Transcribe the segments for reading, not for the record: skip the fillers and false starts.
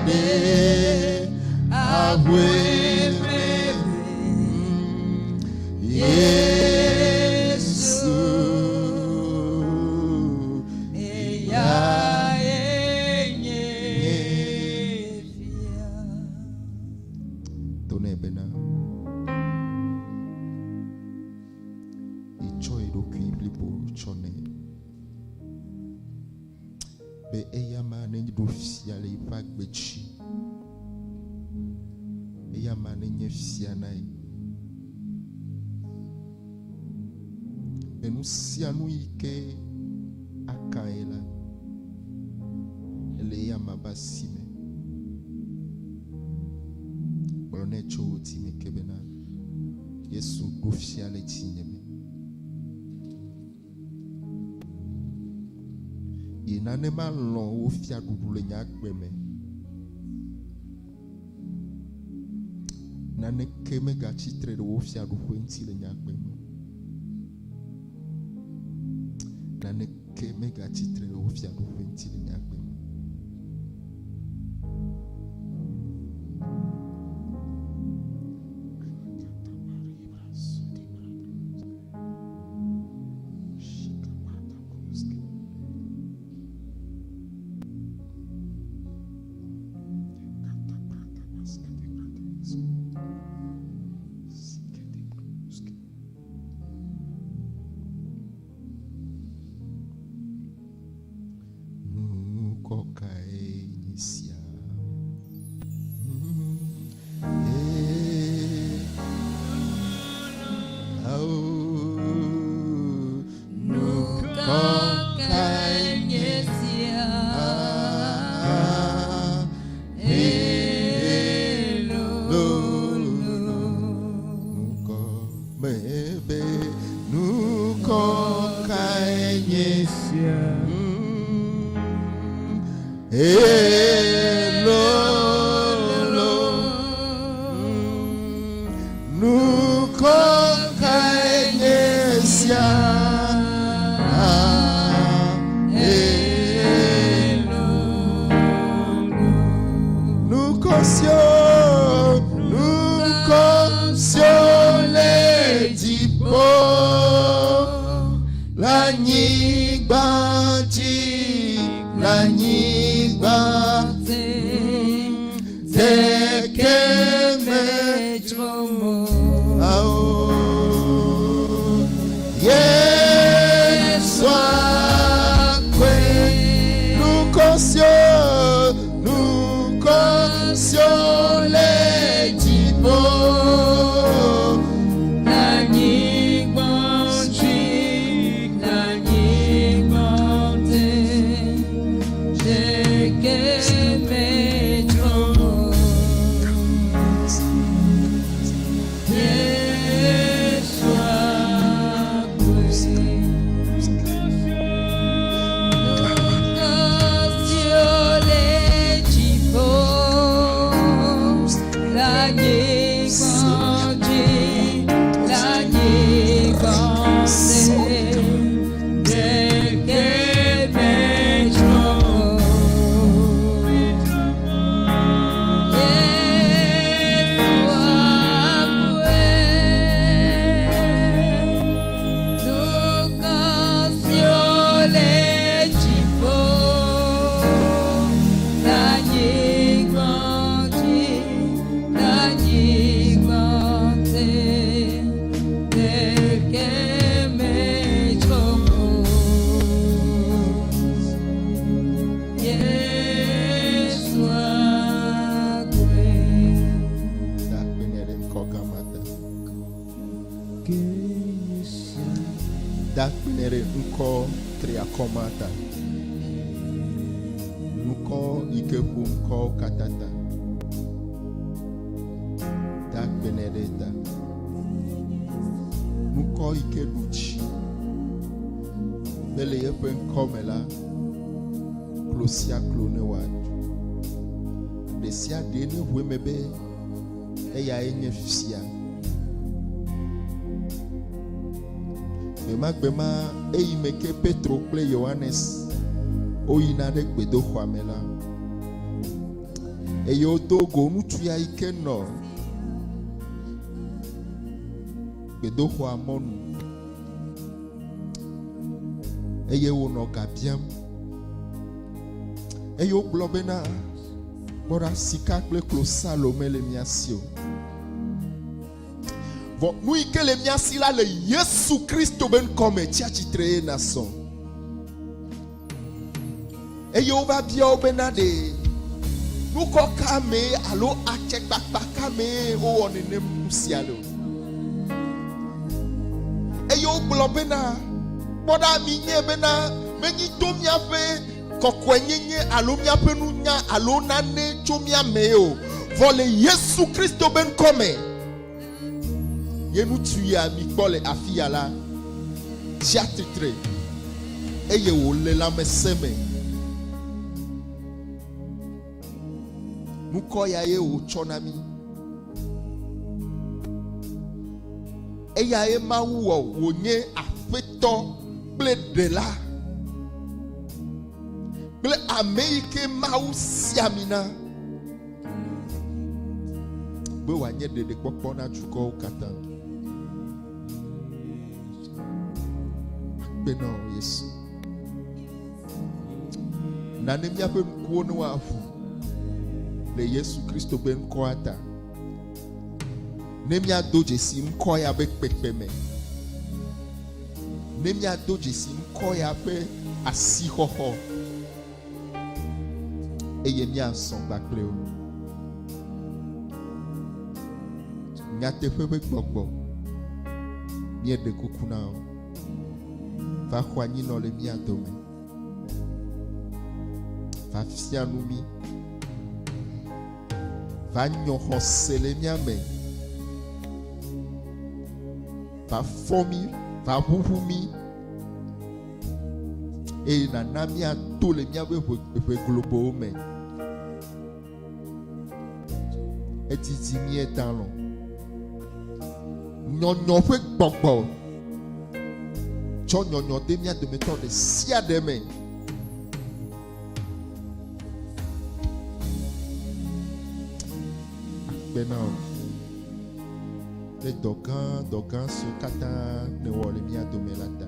ɖe aʋue me. Yesu Eyae nye fia. To nɛ bena yetsɔ ye ɖokui blibo tsɔ nɛ be eyama neɖo fia le yeƒe agbe dzi. Eyama nenye fia na ye. Be nu sia nu yi ke aka ye la, ele eyama be asi me. Gblɔ nɛ tso wò dzi me ke bena, Yesu ɖo fia le dzinye me. Yi nane malɔ̃ wò fiaɖuɖu le nye agbe me. Naneke megatsi tre ɖe wò fiaɖuƒe ŋuti le nye agbe me. Naneke megatsi tre ɖe wò fiaɖuƒe ŋuti le nye agbe me. Nukɔ kae nye sia? Nukɔ kae nye sia? Nukɔ mebe nukɔ kae nye sia? Elolo nukɔ kae nye sia? Nukɔ sio, nukɔ sio le dziƒo, le anyigba dzi, le anyigba dzi, teke me ao. Yesu akwe, nukɔ sio, nukɔ sio le dziƒo. L'anyigba dzi, l'anyigba dzi, teke me dzromo. Yesu akwe. Nukɔ sio le dziƒo, l'anyigba dzi, l'anyigba dzi, teke me dzromo. Yesu akwe. Nukɔ sio le dziƒo, l'anyigba dzi, l'anyigba dzi, teke me dzromo. Yesu akwe. Da akpe nɛ ɖe ŋkɔ gã ma ta. Da akpe nɛ ɖe ŋkɔ triakɔ ma ta. Ŋkɔ yi ke ƒo ŋkɔwo katã ta. Da akpe nɛ ɖe eta. Ŋkɔ yi ke ɖu dzi be le yeƒe ŋkɔ me la, klo sia klo ne wòaɖu. Ɖe sia ɖe neʋu eme be eyae nye fia. Gbemagbe ma eyi me ke Petro kple Yohanes woyina ɖe gbedoxɔa me la, Eye wodo go ŋutsu ya yi ke nɔ gbedoxɔa mɔnu eye wònɔ ga biam. Eye wogblɔ bena, Kpɔ ɖa, sika kple klosalo mele mía si o. Vɔ nu yi ke le mía si la le Yesu Kristo be ŋkɔ me, tsia tsitre eye nàsɔ. Eye wova bia wo bena ɖe nukɔ ka mee alo atsɛkpakpa ka mee wowɔ nenem nu sia le o. Eye wogblɔ bena, Kpɔ ɖa, minyae bena menyi to míaƒe kɔkɔenyenye alo míaƒe nunya alo nane tso mía mee o, vɔ le Yesu Kristo be ŋkɔ me ye ŋutsu ya mikpɔ le afiya la tsia tsitre eye wòle lãmesẽ me. Ŋkɔ ya ye wòtsɔ na mí. Eyae Mawu wɔ wònye Aƒetɔ kple Ɖela kple ame yi ke Mawu si ami na be wòanye ɖeɖekpɔkpɔ na dukɔwo katã. Akpe na wò Yesu. Na ne míaƒe ŋkuwo ne woaʋu le Yesu Kristo ƒe ŋkɔa ta. Ne míado dzesi ŋkɔ ya ƒe kpekpeme. Ne míado dzesi ŋkɔ ya ƒe asixɔxɔ eye míazɔ kpakple wo. Nyateƒe ƒe gbɔgbɔ, míeɖe kuku na wò. Va xɔ anyinɔ le mía dome. Va fia nu mí. Va nyɔ xɔse le mía me. Va fɔ mí, va ʋuʋu mí. Eye nàna míato le míaƒe ʋe globowo me. Edidi míeda lɔ. Nyɔnyɔ ƒe gbɔgbɔ tsɔ nyɔnyɔ de mía dometɔ ɖe sia ɖe me. Akpe na wò ɖe dɔ gã dɔ gã siwo katã nèwɔ le mía dome la ta.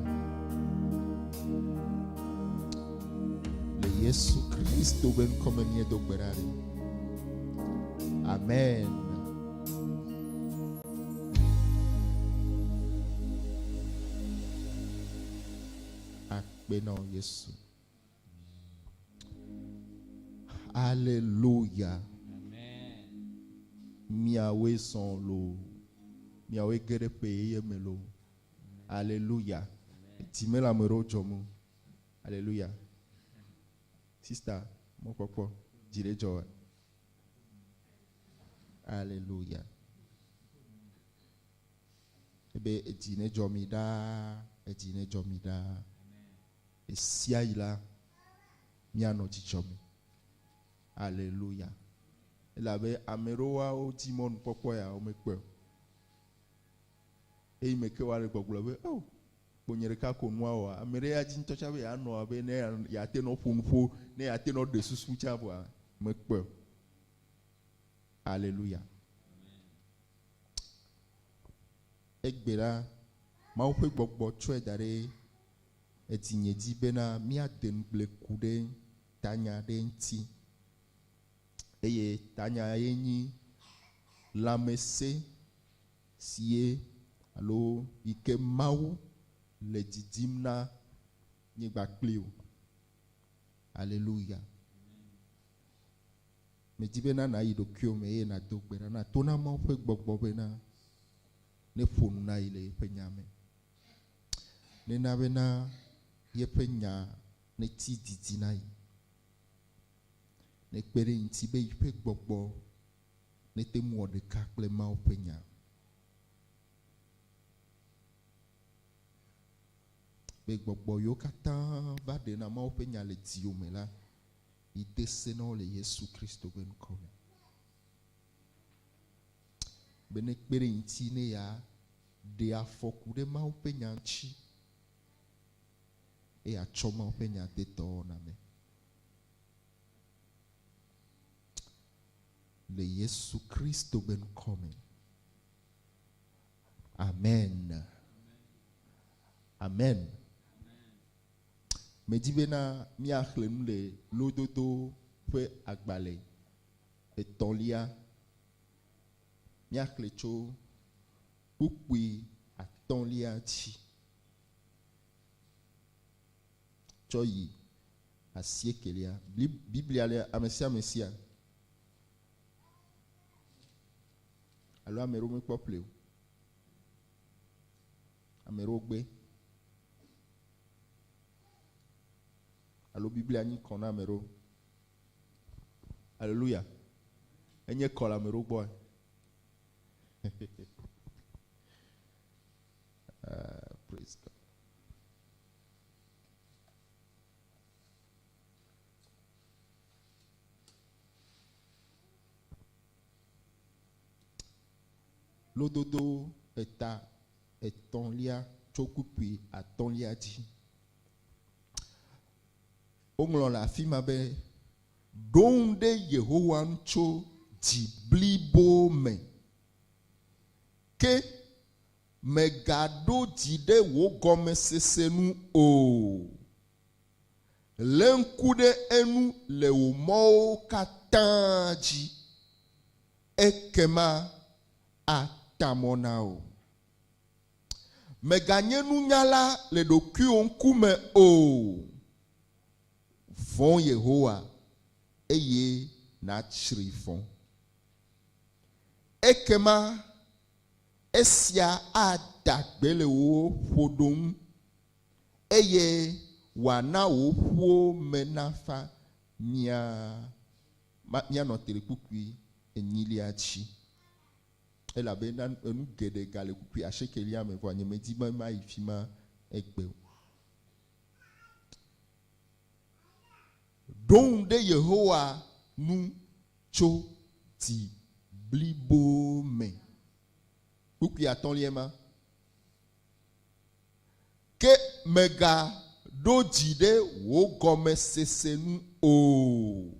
Le Yesu Kristo ƒe ŋkɔ me míedo gbe ɖa ɖe. Amen. Akpe na Yesu. Aleluya. Miawoe zɔ loo. Miawoe ge ɖe ƒe yeye me loo. Aleluya. Dzi mele ame ɖewo dzɔm o. Aleluya. Sista, mɔkpɔkpɔ, dzi ɖe dzɔ wa. Aleluya. Ebe edzi ne dzɔ mi ɖaa, edzi ne dzɔ mi ɖaa. Ɣesiaɣi la, míanɔ dzidzɔ me. Aleluya. Elabe ame ɖewoa wodi mɔnukpɔkpɔ ya womekpɔe o. Eyi me ke woale gbɔgblɔ be, Oh, kpo nye ɖeka ko nua wɔa? Ame ɖe ya dzi ŋutɔ tsã be yeanɔ abe ne yeate nɔ ƒo nuƒo, ne yeate nɔ ɖe susu tsã vɔa, mekpɔe o. Aleluya. Egbe la, Mawu ƒe gbɔgbɔ tsɔe da ɖe edzinye dzi bena míade ŋugble ku ɖe tanya ɖe ŋuti. Eye tanya ye nyi lãmesẽ si ye alo yi ke Mawu le didim na nyigba kpli wò. Aleluya. Medi bena nàyi ɖokuiwò me eye nàdo gbe ɖa na to na Mawu ƒe gbɔgbɔ bena neƒo nu na yi le yeƒe nya me. Nena bena yeƒe nya netsi didi na yi. Nekpe ɖe eŋuti be yiƒe gbɔgbɔ nete ŋu wɔ ɖeka kple Mawu ƒe nya. Be gbɔgbɔ yiwo katã va ɖena Mawu ƒe nya le dziwò me la, yi de se na wo le Yesu Kristo ƒe ŋkɔ me. Be nekpe ɖe eŋuti ne ya ɖe afɔku ɖe Mawu ƒe nya ŋuti eye atsɔ Mawu ƒe nya de dɔwɔna me. Le Yesu Kristo be ŋkɔ me. Amen. Amen. Medi bena míaxlẽ nu le lododo ƒe agbalẽ etɔ̃lia. Míaxlẽ tso kpukpui atɔ̃lia dzi tsɔ yi asiekelia. Biblia le ame sia ame sia? Alo ame ɖewo mekpɔ ƒle o? Ame ɖewo gbe. Alo Biblia nyi kɔ na ame ɖewo. Aleluya. Enye kɔ le ame ɖewo gbɔa? Praise God. Lododo eta etɔ̃lia tso kpukpui atɔ̃lia dzi. Woŋlɔ le afi ma be, Ɖo ŋu ɖe Yehowa ŋu tso dzi blibo me, ke mègaɖo dzi ɖe wò gɔmesese nu o. Lé ŋku ɖe eŋu le wò mɔwo katã dzi, ekema ata mɔ na wò. Mèganye nunyala le ɖokuiwò ŋkume o. Vɔ̃ Yehowa, eye nàtsri vɔ̃. Ekema esia ada gbe le wò ƒodo ŋu, eye wòana wò ƒuwo me nafa miaa. Ma, míanɔ te ɖe kpukpui enyilia dzi. Elabena enu geɖe gale kpukpui asiekelia me, vɔa nyemedi be mayi fi ma egbe o. Ɖo ŋu ɖe Yehowa ŋu tso dzi blibo me. Kpukpui atɔ̃liae ma. Ke mègaɖo dzi ɖe wò gɔmesese nu o.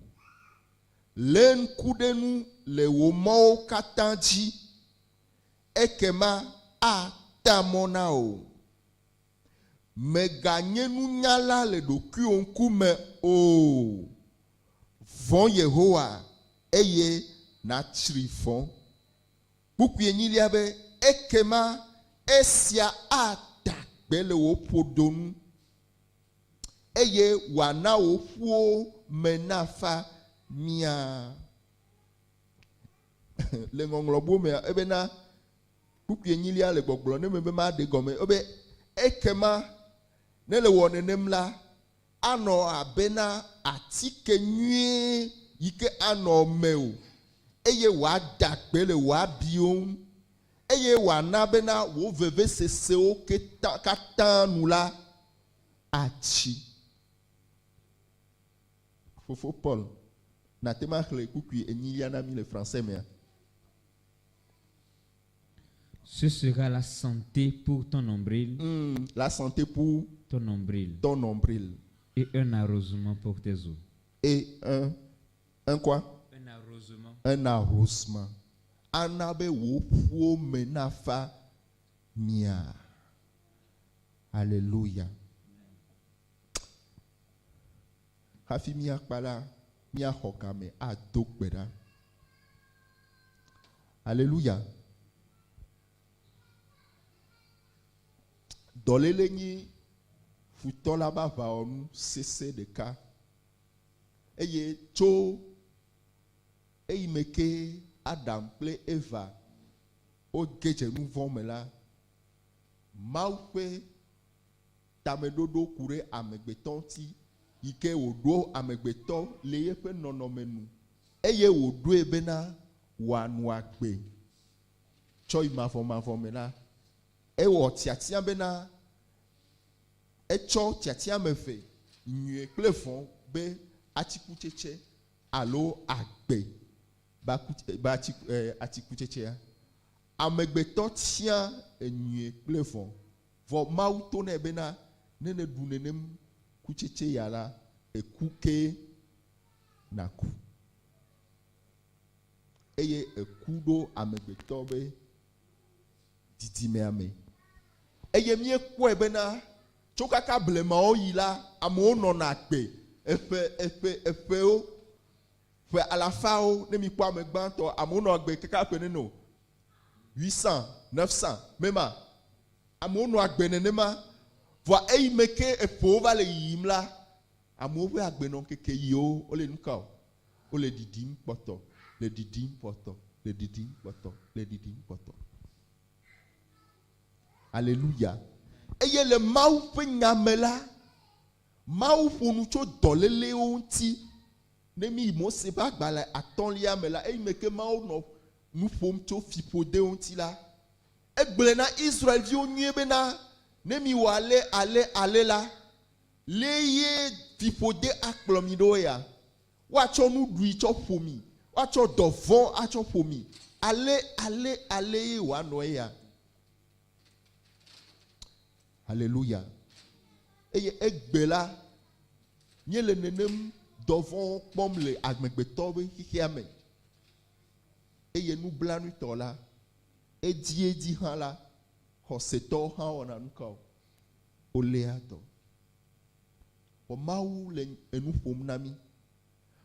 Lé ŋku ɖe nu le wò mɔwo katã dzi, ekema ata mɔ na wò. Mèganye nunyala le ɖokuiwò ŋkume o. Vɔ̃ Yehowa, eye nàtsri vɔ̃. Kpukpui enyilia be, Ekema esia ada gbe le wò ƒodo ŋu, eye wòana wò ƒuwo me nafa miaa. Le ŋɔŋlɔ buwo mea, ebena kpukpui enyilia le gbɔgblɔ ne me be maɖe gɔme ebe ekema ne le wɔ nenem la, anɔ abena atike nyuie yi ke anɔ mewò, eye wòada gbe le wò abiwo ŋu, eye wòana bena wò vevesesewo katã nu la atsi. Fofo Paul, nàte ŋu axlẽ kpukpui enyilia na mí le Français mea? Ce sera la santé pour ton nombril. La santé pour ton nombril. Ton nombril. Et un arrosement pour tes os. Et un, un quoi? Un arrosement. Un arrosement. Ana be wò ƒuwo me nafa mia. Alléluia. Hafi míakpa la, míaxɔ game ado gbe ɖa. Aleluya. Dɔléle nyi futɔ la ƒe aʋawɔnu sesẽ ɖeka. Eye tso eyime ke Adam kple Eva woge dze nu vɔ̃ me la, Mawu ƒe tameɖoɖo ku ɖe amegbetɔ ŋuti yi ke wòɖo amegbetɔ le yeƒe nɔnɔme nu eye wòɖoe bena wòanɔ agbe tsɔ yi mavɔmavɔ me la, ewɔ tiatia bena etsɔ tiatia ame eve, nyui kple vɔ̃ be atikutsetse alo agbe be atikutsetsea. Amegbetɔ tia enyui kple vɔ̃. Vɔ Mawu to nɛ bena, Ne nèɖu nenem kutsetse ya la, eku kee nàku. eye eku ɖo amegbetɔ be didimea me. Eye míekpɔe bena tso kaka blemawo yi la, amewo nɔna agbe eƒe, eƒe, eƒewo, ƒe alafawo. Ne mikpɔ ame gbãtɔ, amewo nɔ agbe kaka ƒe nene o, 800, 900, mema. Amewo nɔ agbe nenema. Vɔa eyime ke eƒewo va le yiyim la, amewo ƒe agbenɔŋkeke yiwo wole nuka o? Wole ɖiɖim kpɔtɔ, le ɖiɖim kpɔtɔ, le ɖiɖim kpɔtɔ, le ɖiɖim kpɔtɔ. Aleluya. Eye le Mawu ƒe nya me la, Mawu ƒo nu tso dɔlélewo ŋuti. Ne míyi Mose ƒe agbalẽ atɔ̃lia me la, eyime ke Mawu nɔ nu ƒom tso fiƒodewo ŋuti la, egblɔe na Israel-viwo nyuie bena, Ne miwɔ ale, ale, ale la, lé ye fiƒode akplɔ mi ɖo ya. Woatsɔ nuɖui tsɔ ƒo mi, woatsɔ dɔvɔ̃ atsɔ ƒo mi. Ale, ale, ale ye wòanɔ eya. Haleluya. Eye egbe la, míele nenem dɔvɔ̃wo kpɔm le amegbetɔ ƒe xexea me. Eye nublanuitɔ la, edziedzi hã la, xɔsetɔwo hã wɔna nuka o? Woléa dɔ. Vɔ Mawu le enu ƒom na mí.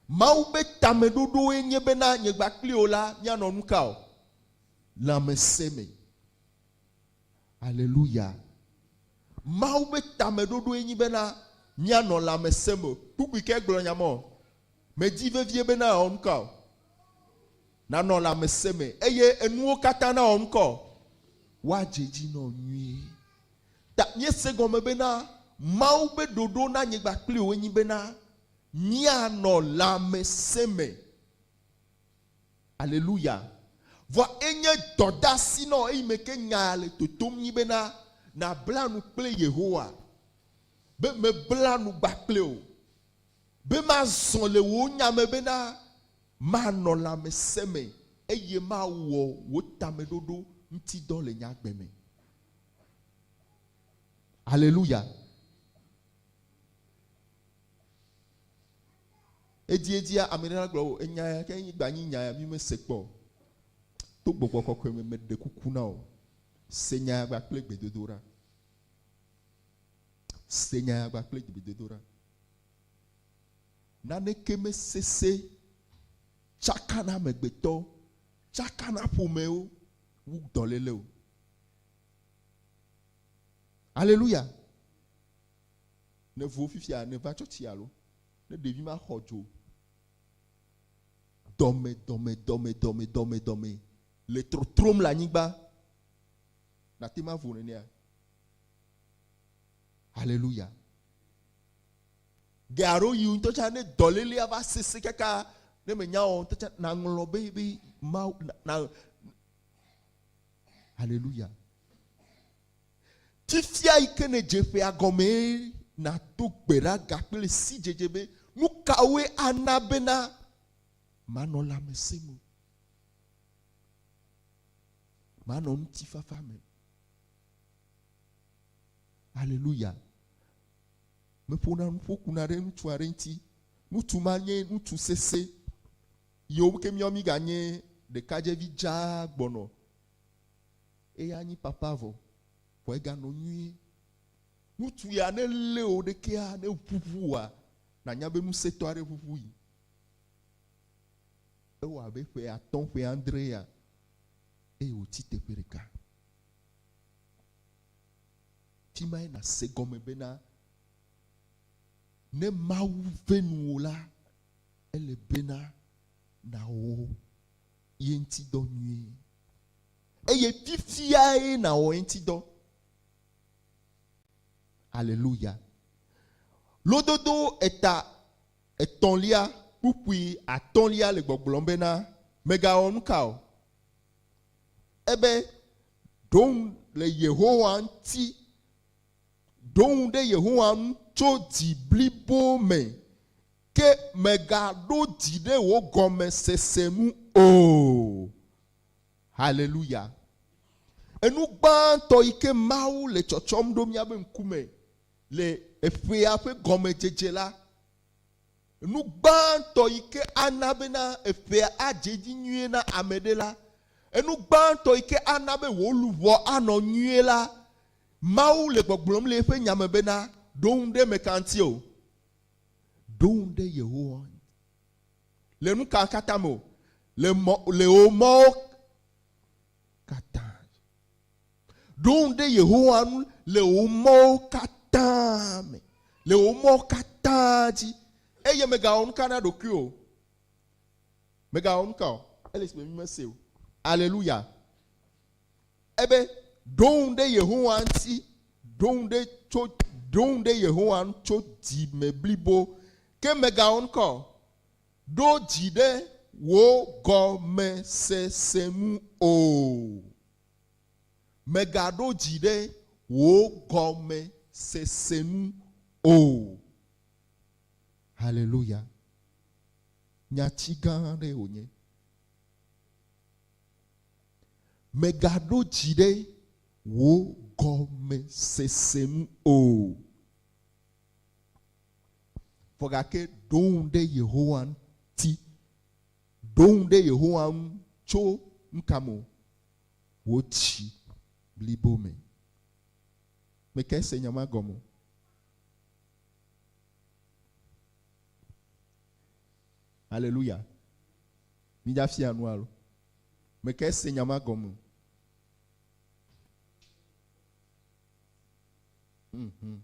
Mawu be tameɖoɖoe nye bena nye gba kpli wò la, míanɔ nuka o? Lãmesẽ me. Aleluya. Mawu be tameɖoɖoe nyi bena míanɔ lãmesẽ me. Kpukpui ke gblɔ nya ma o. Medi vevie bena yeawɔ nuka o? Nanɔ lãmesẽ me eye enuwo katã nawɔ nuka o? Woadze edzi nɔ nyuie. Ta míese gɔme bena Mawu be ɖoɖo na nyigba kpli wòe nyi bena míanɔ lãmesẽ me. Aleluya. Vɔa enye dɔdasi nɔ eyime ke nya le totom nyi bena nabla nu kple Yehowa be mebla nu gba kple o, be mazɔ le wò nya me bena manɔ lãmesẽ me eye mawɔ wò tameɖoɖo ŋuti dɔ le nye agbe me. Aleluya. Edziedzia ame ɖe la gblɔ o enya ya ke nyi gba nyi nya ya mi mese kpɔ o. To gbɔgbɔ kɔkɔe me meɖe kuku na wò. Se nya ya gba kple gbedodoɖa. Se nya ya gba kple gbedodoɖa. Naneke mesese tsaka na amegbetɔ, tsaka na ƒomewo wu dɔléle o. Aleluya. Ne vo fifia ne va tsɔtsi alo ne ɖevi ma xɔ dzo dɔme dɔme dɔme dɔme dɔme dɔme le trotrom le anyigba nate ma vo nenea. Aleluya. Ge alo yi ŋutɔ tsã ne dɔlélea va sese kaka ne menya o ŋutɔ tsã naŋlɔ be be ma na Aleluya. Fifia yi ke nèdze ƒea gɔmee nàdo gbe ɖa gakple sidzedze be, Nu kawoe ana bena manɔ lãmesẽ me, manɔ ŋutifafa me? Aleluya. Meƒona nuƒo kuna ɖe ŋutsu aɖe ŋuti. Ŋutsu ma nye ŋutsu sesẽ. Yiwo ke míawo míganye ɖekadzevi dzaa gbɔnɔ. Eya nyi papa vɔ, vɔ eganɔ nyuie. Ŋutsu ya ne lé wò ɖekea, ne ʋuʋu wòa, nànya be ŋusẽtɔ aɖe ʋuʋu yi. Ewɔ abe ƒe atɔ̃, ƒe adre ya eye wòtsi teƒe ɖeka. Fi mae nàse gɔme bena ne Mawu ve nuwò la, ele bena nàwɔ ye ŋuti dɔ nyuie. Eye fifiae nàwɔ eŋuti dɔ. Aleluya. Lododo eta etɔ̃lia kpukpui atɔ̃lia le gbɔgblɔm bena, Mègawɔ nuka o. Ebe, Ɖo ŋu le Yehowa ŋuti, ɖo ŋu ɖe Yehowa ŋu tso dzi blibo me Ke mègaɖo dzi ɖe wò gɔmesese nu o. Haleluya. Enu gbãtɔ yi ke Mawu le tsɔtsɔm ɖo míaƒe ŋkume le eƒea ƒe gɔmedzedze la, Nu gbãtɔ yi ke ana bena eƒea adze edzi nyuie na ame ɖe la, enu gbãtɔ yi ke ana be wò luʋɔ anɔ nyuie la, Mawu le gbɔgblɔm le eƒe nya me bena, Ɖo ŋu ɖe meka ŋuti o? Ɖo ŋu ɖe Yehowa ŋuti. Le nu ka katã me o? Le mɔ, le wò mɔwo katã. Ɖo ŋu ɖe Yehowa ŋu le wò mɔwo katã me, le wò mɔwo katã dzi, eye mègawɔ nuka na ɖokuiwò o. Mègawɔ nuka o, ele esime mímese o. Aleluya. Ebe, Ɖo ŋu ɖe Yehowa ŋuti, ɖo ŋu ɖe tso, ɖo ŋu ɖe Yehowa ŋu tso dzi me blibo, ke mègawɔ nuka o. Ɖo dzi ɖe wò gɔmesese ŋu o. Mègaɖo dzi ɖe wò gɔmesese ŋu o. Haleluya! Nyati gã aɖee wònye. Mègaɖo dzi ɖe wò gɔmesese ŋu o. Vɔ gake ɖo ŋu ɖe Yehowa ŋuti. Ɖo ŋu ɖe Yehowa ŋu tso nuka me o? Wò dzi blibo me. Mekae se nya ma gɔme o? Aleluya. Midza fia nu alo? Mekae se nya ma gɔme o? Mhm.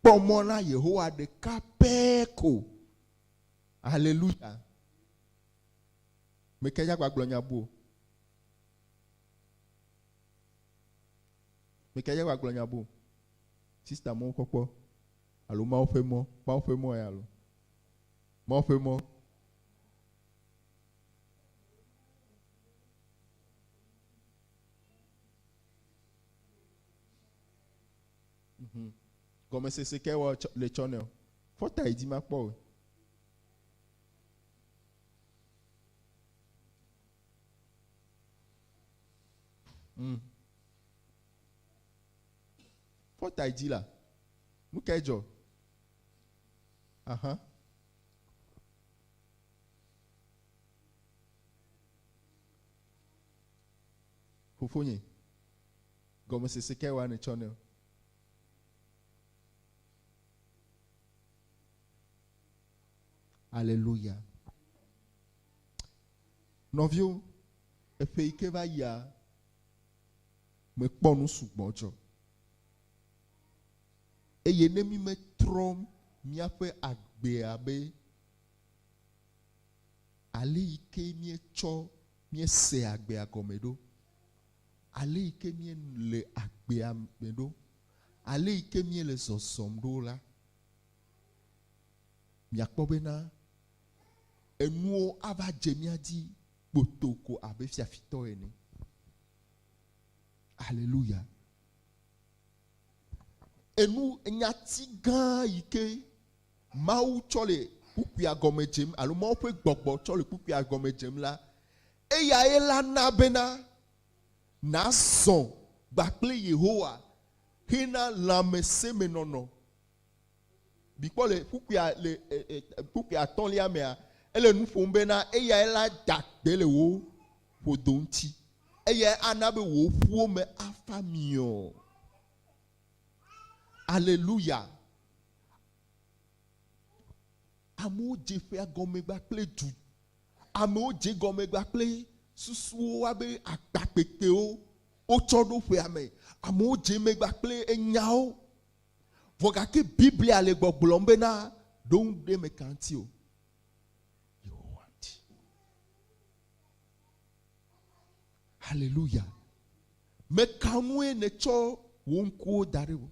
Kpɔ mɔ na Yehowa ɖeka pɛ ko. Aleluya. Mekae dza gba gblɔ nya bu o? Mekae dza gba gblɔ nya bu o? Sista mɔ kpɔkpɔ alo Mawu ƒe mɔ, Mawu ƒe mɔ ya alo Mawu ƒe mɔ. Mhm. Gɔmesese ke wɔ le tsɔ nɛ o. Fɔta yi dzi makpɔ o. Mm. Fɔta yi dzi la. Nu kae dzɔ? Aha. Fofonye, gɔmesese kae woa nètsɔ nɛ o? Aleluya. Nɔviwo, eƒe yi ke va yia, mekpɔ nu sugbɔ dzɔ. Eye ne mímetrɔ míaƒe agbea be ale yi ke míetsɔ míese agbea gɔme ɖo, ale yi ke míele agbea me ɖo, ale yi ke míele zɔzɔm ɖo la, miakpɔ bena enuwo ava dze mía dzi kpotoko abe fiafitɔ ene. Aleluya. Enu nyati gã yi ke Mawu tsɔ le kpukpuia gɔme dzem alo Mawu ƒe gbɔgbɔ tsɔ le kpukpuia gɔme dzem la, eyae la na bena nàzɔ kpakple Yehowa hena lãmesẽmenɔnɔ. Mikpɔ le kpukpuia le kpukpui atɔ̃lia mea, ele nu ƒom bena eyae la da gbe le wò ƒodo ŋuti. Eyae ana be wò ƒuwo me afa miɔɔ. Aleluya. Amewo dze ƒea gɔmegba kple du. Amewo dze gɔmegba kple susuwo abe agba kpekpewo wotsɔ ɖo ƒea me. Amewo dze megba kple enyawo. Vɔ gake Biblia le gbɔgblɔm bena ɖo ŋu ɖe meka ŋuti o. Yehowa ŋuti. Haleluya. Meka ŋue nètsɔ wò ŋkuwo da ɖe o?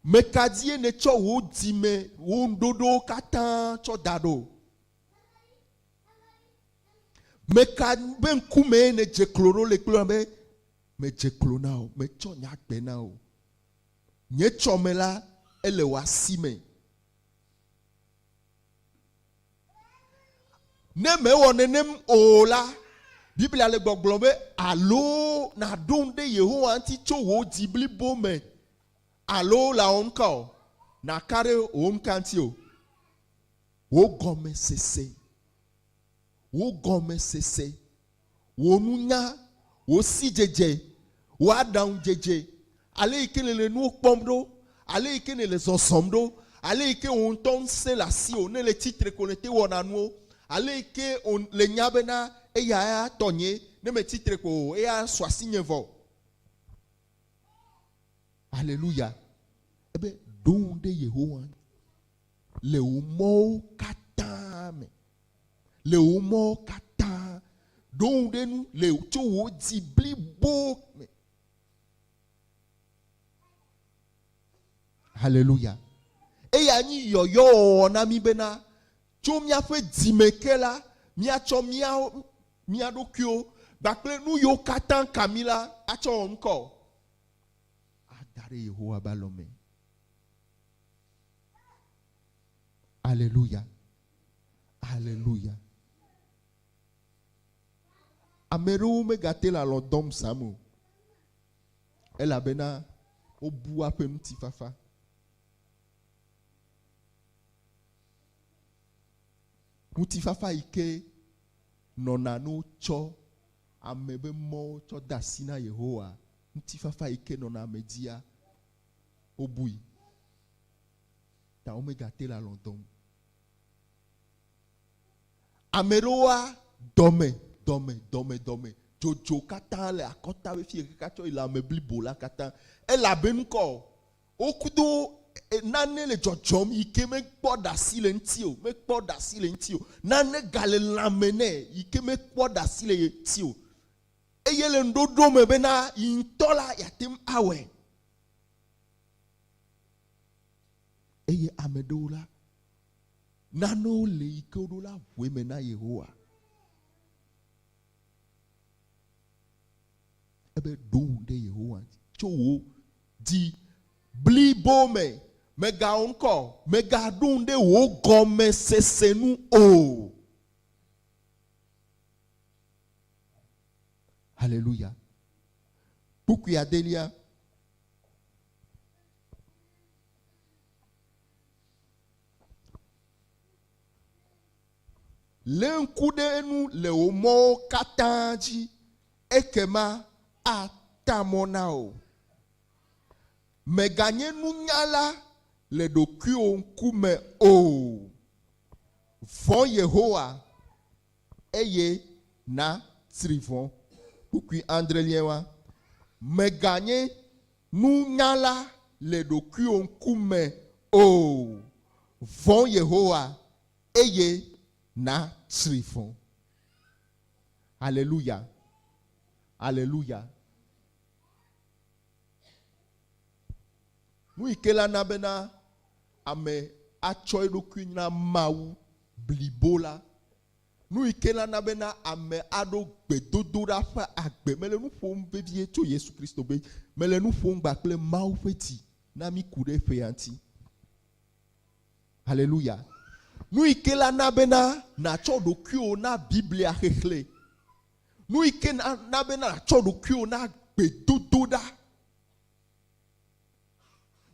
Meka dzie nètsɔ wò dzime, wò ŋuɖoɖowo katã tsɔ da ɖo? Meka be ŋkumee nèdze klo ɖo le kple be medze klo na wò, metsɔ nye agbe na wò. Nye tsɔme la, ele wò asi me. Ne mewɔ nenem o la, Biblia le gbɔgblɔm be, Alo nàɖo ŋu ɖe Yehowa ŋuti tso wò dzi blibo me. Alo le awɔ nuka o? Nàka ɖe wò nuka ŋuti o? Wò gɔmesese, wò gɔmesese, wò nunya, wò sidzedze, wò aɖaŋudzedze, ale yi ke nèle nuwo kpɔm ɖo, ale yi ke nèle zɔzɔm ɖo, ale yi ke wò ŋutɔ ŋusẽ le asiwò ne èle tsitre ko nète wɔna nuwo, ale yi ke le nya bena eya ya tɔnye, ne metsi tre ko o, eya su asinye vɔ. Aleluya. Ebe ɖo ŋu ɖe Yehowa ŋu le wò mɔwo katã me. Le wò mɔwo katã. Ɖo ŋu ɖe nu le tso wò dzi blibo me. Haleluya. Eya nyi yɔyɔwɔwɔ na mí bena tso míaƒe dzime ke la, míatsɔ mía mía ɖokuiwo kpakple nu yiwo katã ka mí la atsɔ wɔ ŋkɔ ada ɖe Yehowa be alɔme. Aleluya. Aleluya. Ame ɖewo megate le alɔ dɔm zã me o elabena wobu woaƒe ŋutifafa. Ŋutifafa yi ke nɔna ne wotsɔ ame ƒe mɔwo tsɔ de asi na Yehowa, ŋutifafa yi ke nɔna ame dzia, wobui. Ta womegate le alɔ̃ dɔm. Ame ɖewoa, dɔme, dɔme, dɔme, dɔme, dzodzo katã le akɔta be fiye kaka tsɔ yi lãme blibo la katã. Elabe ŋkɔ Wokudo nane le dzɔdzɔm yi ke mekpɔ ɖasi le ŋuti o, mekpɔ ɖasi le ŋuti o. Nane gale lãme nɛ yi ke mekpɔ ɖasi le ŋuti o. Eye le ŋuɖoɖo me bena yi ŋutɔ la yeate ŋu awɔe. Eye ame ɖewo la, nanewo le yi ke woɖo la ʋu eme na Yehowa. Ebe ɖo ŋu ɖe Yehowa ŋuti tso wò dzi blibo me. Mègawɔ ŋkɔ o, mègaɖo ŋu ɖe wò gɔmesese nu o. Haleluya. Kpukpui adelia. Lé ŋku ɖe enu le wò mɔwo katã dzi, ekema ata mɔ na wò. Mèganye nunyala le ɖokuiwò ŋkume o. Vɔ̃ Yehowa, eye nàtsri vɔ̃. Kpukpui adrelia wa. Mèganye nunyala le ɖokuiwò ŋkume o. Vɔ̃ Yehowa, eye nàtsri vɔ̃. Aleluya! Aleluya! Nu yi ke la na bena ame atsɔ eɖokui na Mawu blibo la, nu yi ke la na bena ame aɖo gbedodoɖa ƒe agbe. Mele nu ƒom vevie tso Yesu Kristo be mele nu ƒom gba kple Mawu ƒe dzi na mí ku ɖe eƒea ŋuti. Haleluya. Nu yi ke la na bena nàtsɔ ɖokuiwò na Biblia xexlẽ. Nu yi ke na bena nàtsɔ ɖokuiwò na gbedodoɖa.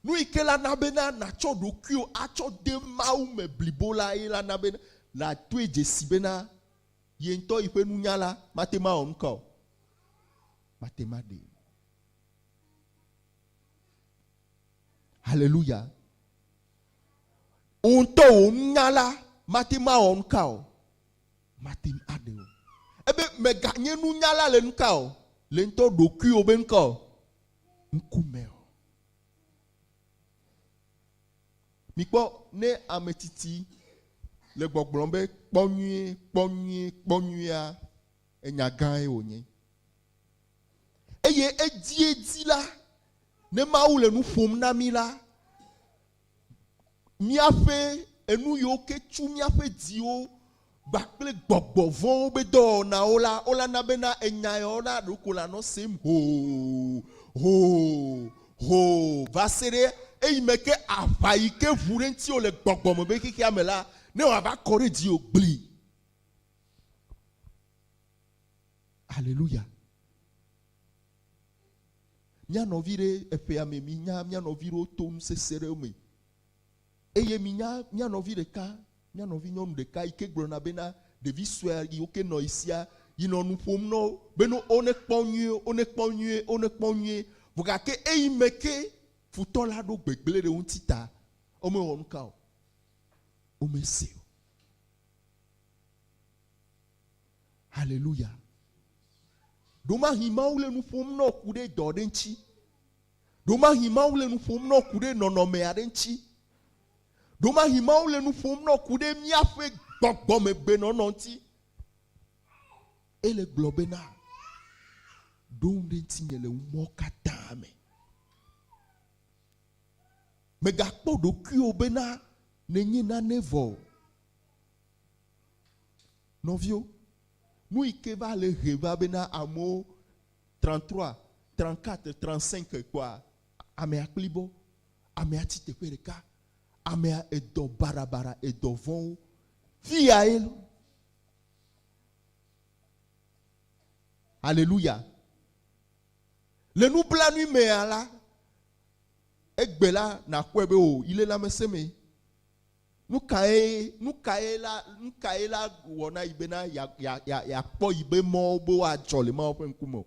Nu yi ke la na bena nàtsɔ ɖokuiwò atsɔ de Mawu me blibo la ye la na bena nàdoe dzesi bena ye ŋutɔ yi ƒe nunya la mate ŋu awɔ nuka o. Mate ŋu aɖee. Haleluya. Wò ŋutɔ wò nunya la mate ŋu awɔ nuka o. Mate ŋu aɖe o. Ebe mèganye nunyala le nuka o, le ŋutɔ ɖokuiwò be nuka o, ŋkume o. Mikpɔ ne ame tsitsi le gbɔgblɔm be kpɔ nyuie, kpɔ nyuie, kpɔ nyuiea, enya gãe wònye. Eye edziedzi la, ne Mawu le nu ƒom na mí la, míaƒe enu yiwo ke tsu míaƒe dziwo kpakple gbɔgbɔ vɔ̃wo be dɔwɔnawo la, wola na bena enya yawo la ɖeko lanɔ sem hoo, hoo, hoo va se ɖe eyime ke aʋa yi ke ʋu ɖe ŋutiwò le gbɔgbɔ me be xexea me la, ne wòava kɔ ɖe dziwò gblii. Aleluya. Mía nɔvi ɖe eƒea me, minya mía nɔvi ɖewo to nusese ɖewo me. Eye minya mía nɔvi ɖeka, mía nɔvi nyɔnu ɖeka yi ke gblɔna bena ɖevi sue yiwo ke nɔ yi sia yi nɔ nu ƒom na wo bena wonekpɔ nyuie, wonekpɔ nyuie, wonekpɔ nyuie. Vɔ gake eyi me ke futɔ la ɖo gbegblẽ ɖe wo ŋuti ta, womewɔ nuka o, womese o. Haleluya. Ɖomahi Mawu le nu ƒom na wò ku ɖe dɔ aɖe ŋuti. Ɖomahi Mawu le nu ƒom na wò ku ɖe nɔnɔme aɖe ŋuti. Ɖomahi Mawu le nu ƒom na wò ku ɖe míaƒe gbɔgbɔmegbenɔnɔ ŋuti. Ele gblɔ bena, Ɖo ŋu ɖe ŋutinye le mɔ katã me. Mègakpɔ ɖokuiwò bena nènye nane vɔ o. Nɔviwo, nu yi ke va le he va bena amewo 33, 34, 35 kpɔa amea kplibɔ, amea tsi teƒe ɖeka, amea edɔ baɖabaɖa, edɔ vɔ̃wo. Fiyae lo. Aleluya. Le nublanui mea la, egbe la nàkpɔe be o, yi le lãmesẽ me. Nu kae, nu kae la, nu kae la wɔ na yi bena ya, ya, ya, yeakpɔ yi be mɔwo be woadzɔ le Mawu ƒe ŋkume o?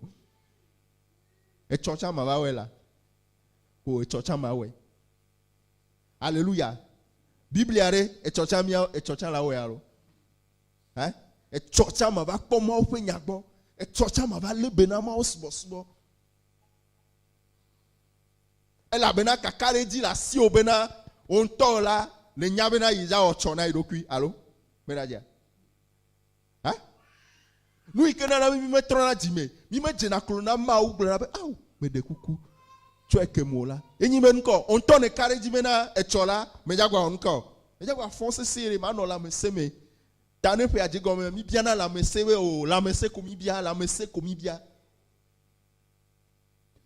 Etsɔ tsã mava wɔe la? O, etsɔ tsã mawɔe. Aleluya. Biblia ɖe, etsɔ tsã mía, etsɔ tsã la wɔe alo? Hã? Etsɔ tsã mava kpɔ Mawu ƒe nya gbɔ. Etsɔ tsã mava lé be na Mawu subɔsubɔ. Elabena kakaɖedzi le asiwò bena wò ŋutɔ la nènya bena yi dza wɔ tsɔ na yi ɖokui alo meɖadzea? Ha? Nu yi ke nana mi metrɔna dzime, mi medzena klo na Mawu gblɔna be ao, meɖe kuku, tsɔe kem o la, enyi be ŋkɔ, wò ŋutɔ nèka ɖe edzi bena etsɔ la, medza gba wɔ nuka o. Medza gba fɔ sesĩe ɖe, manɔ lãmesẽ me. Ta ne ƒea dze gɔme, mi biana lãmesẽ be o, lãmesẽ ko mi bia, lãmesẽ ko mi bia.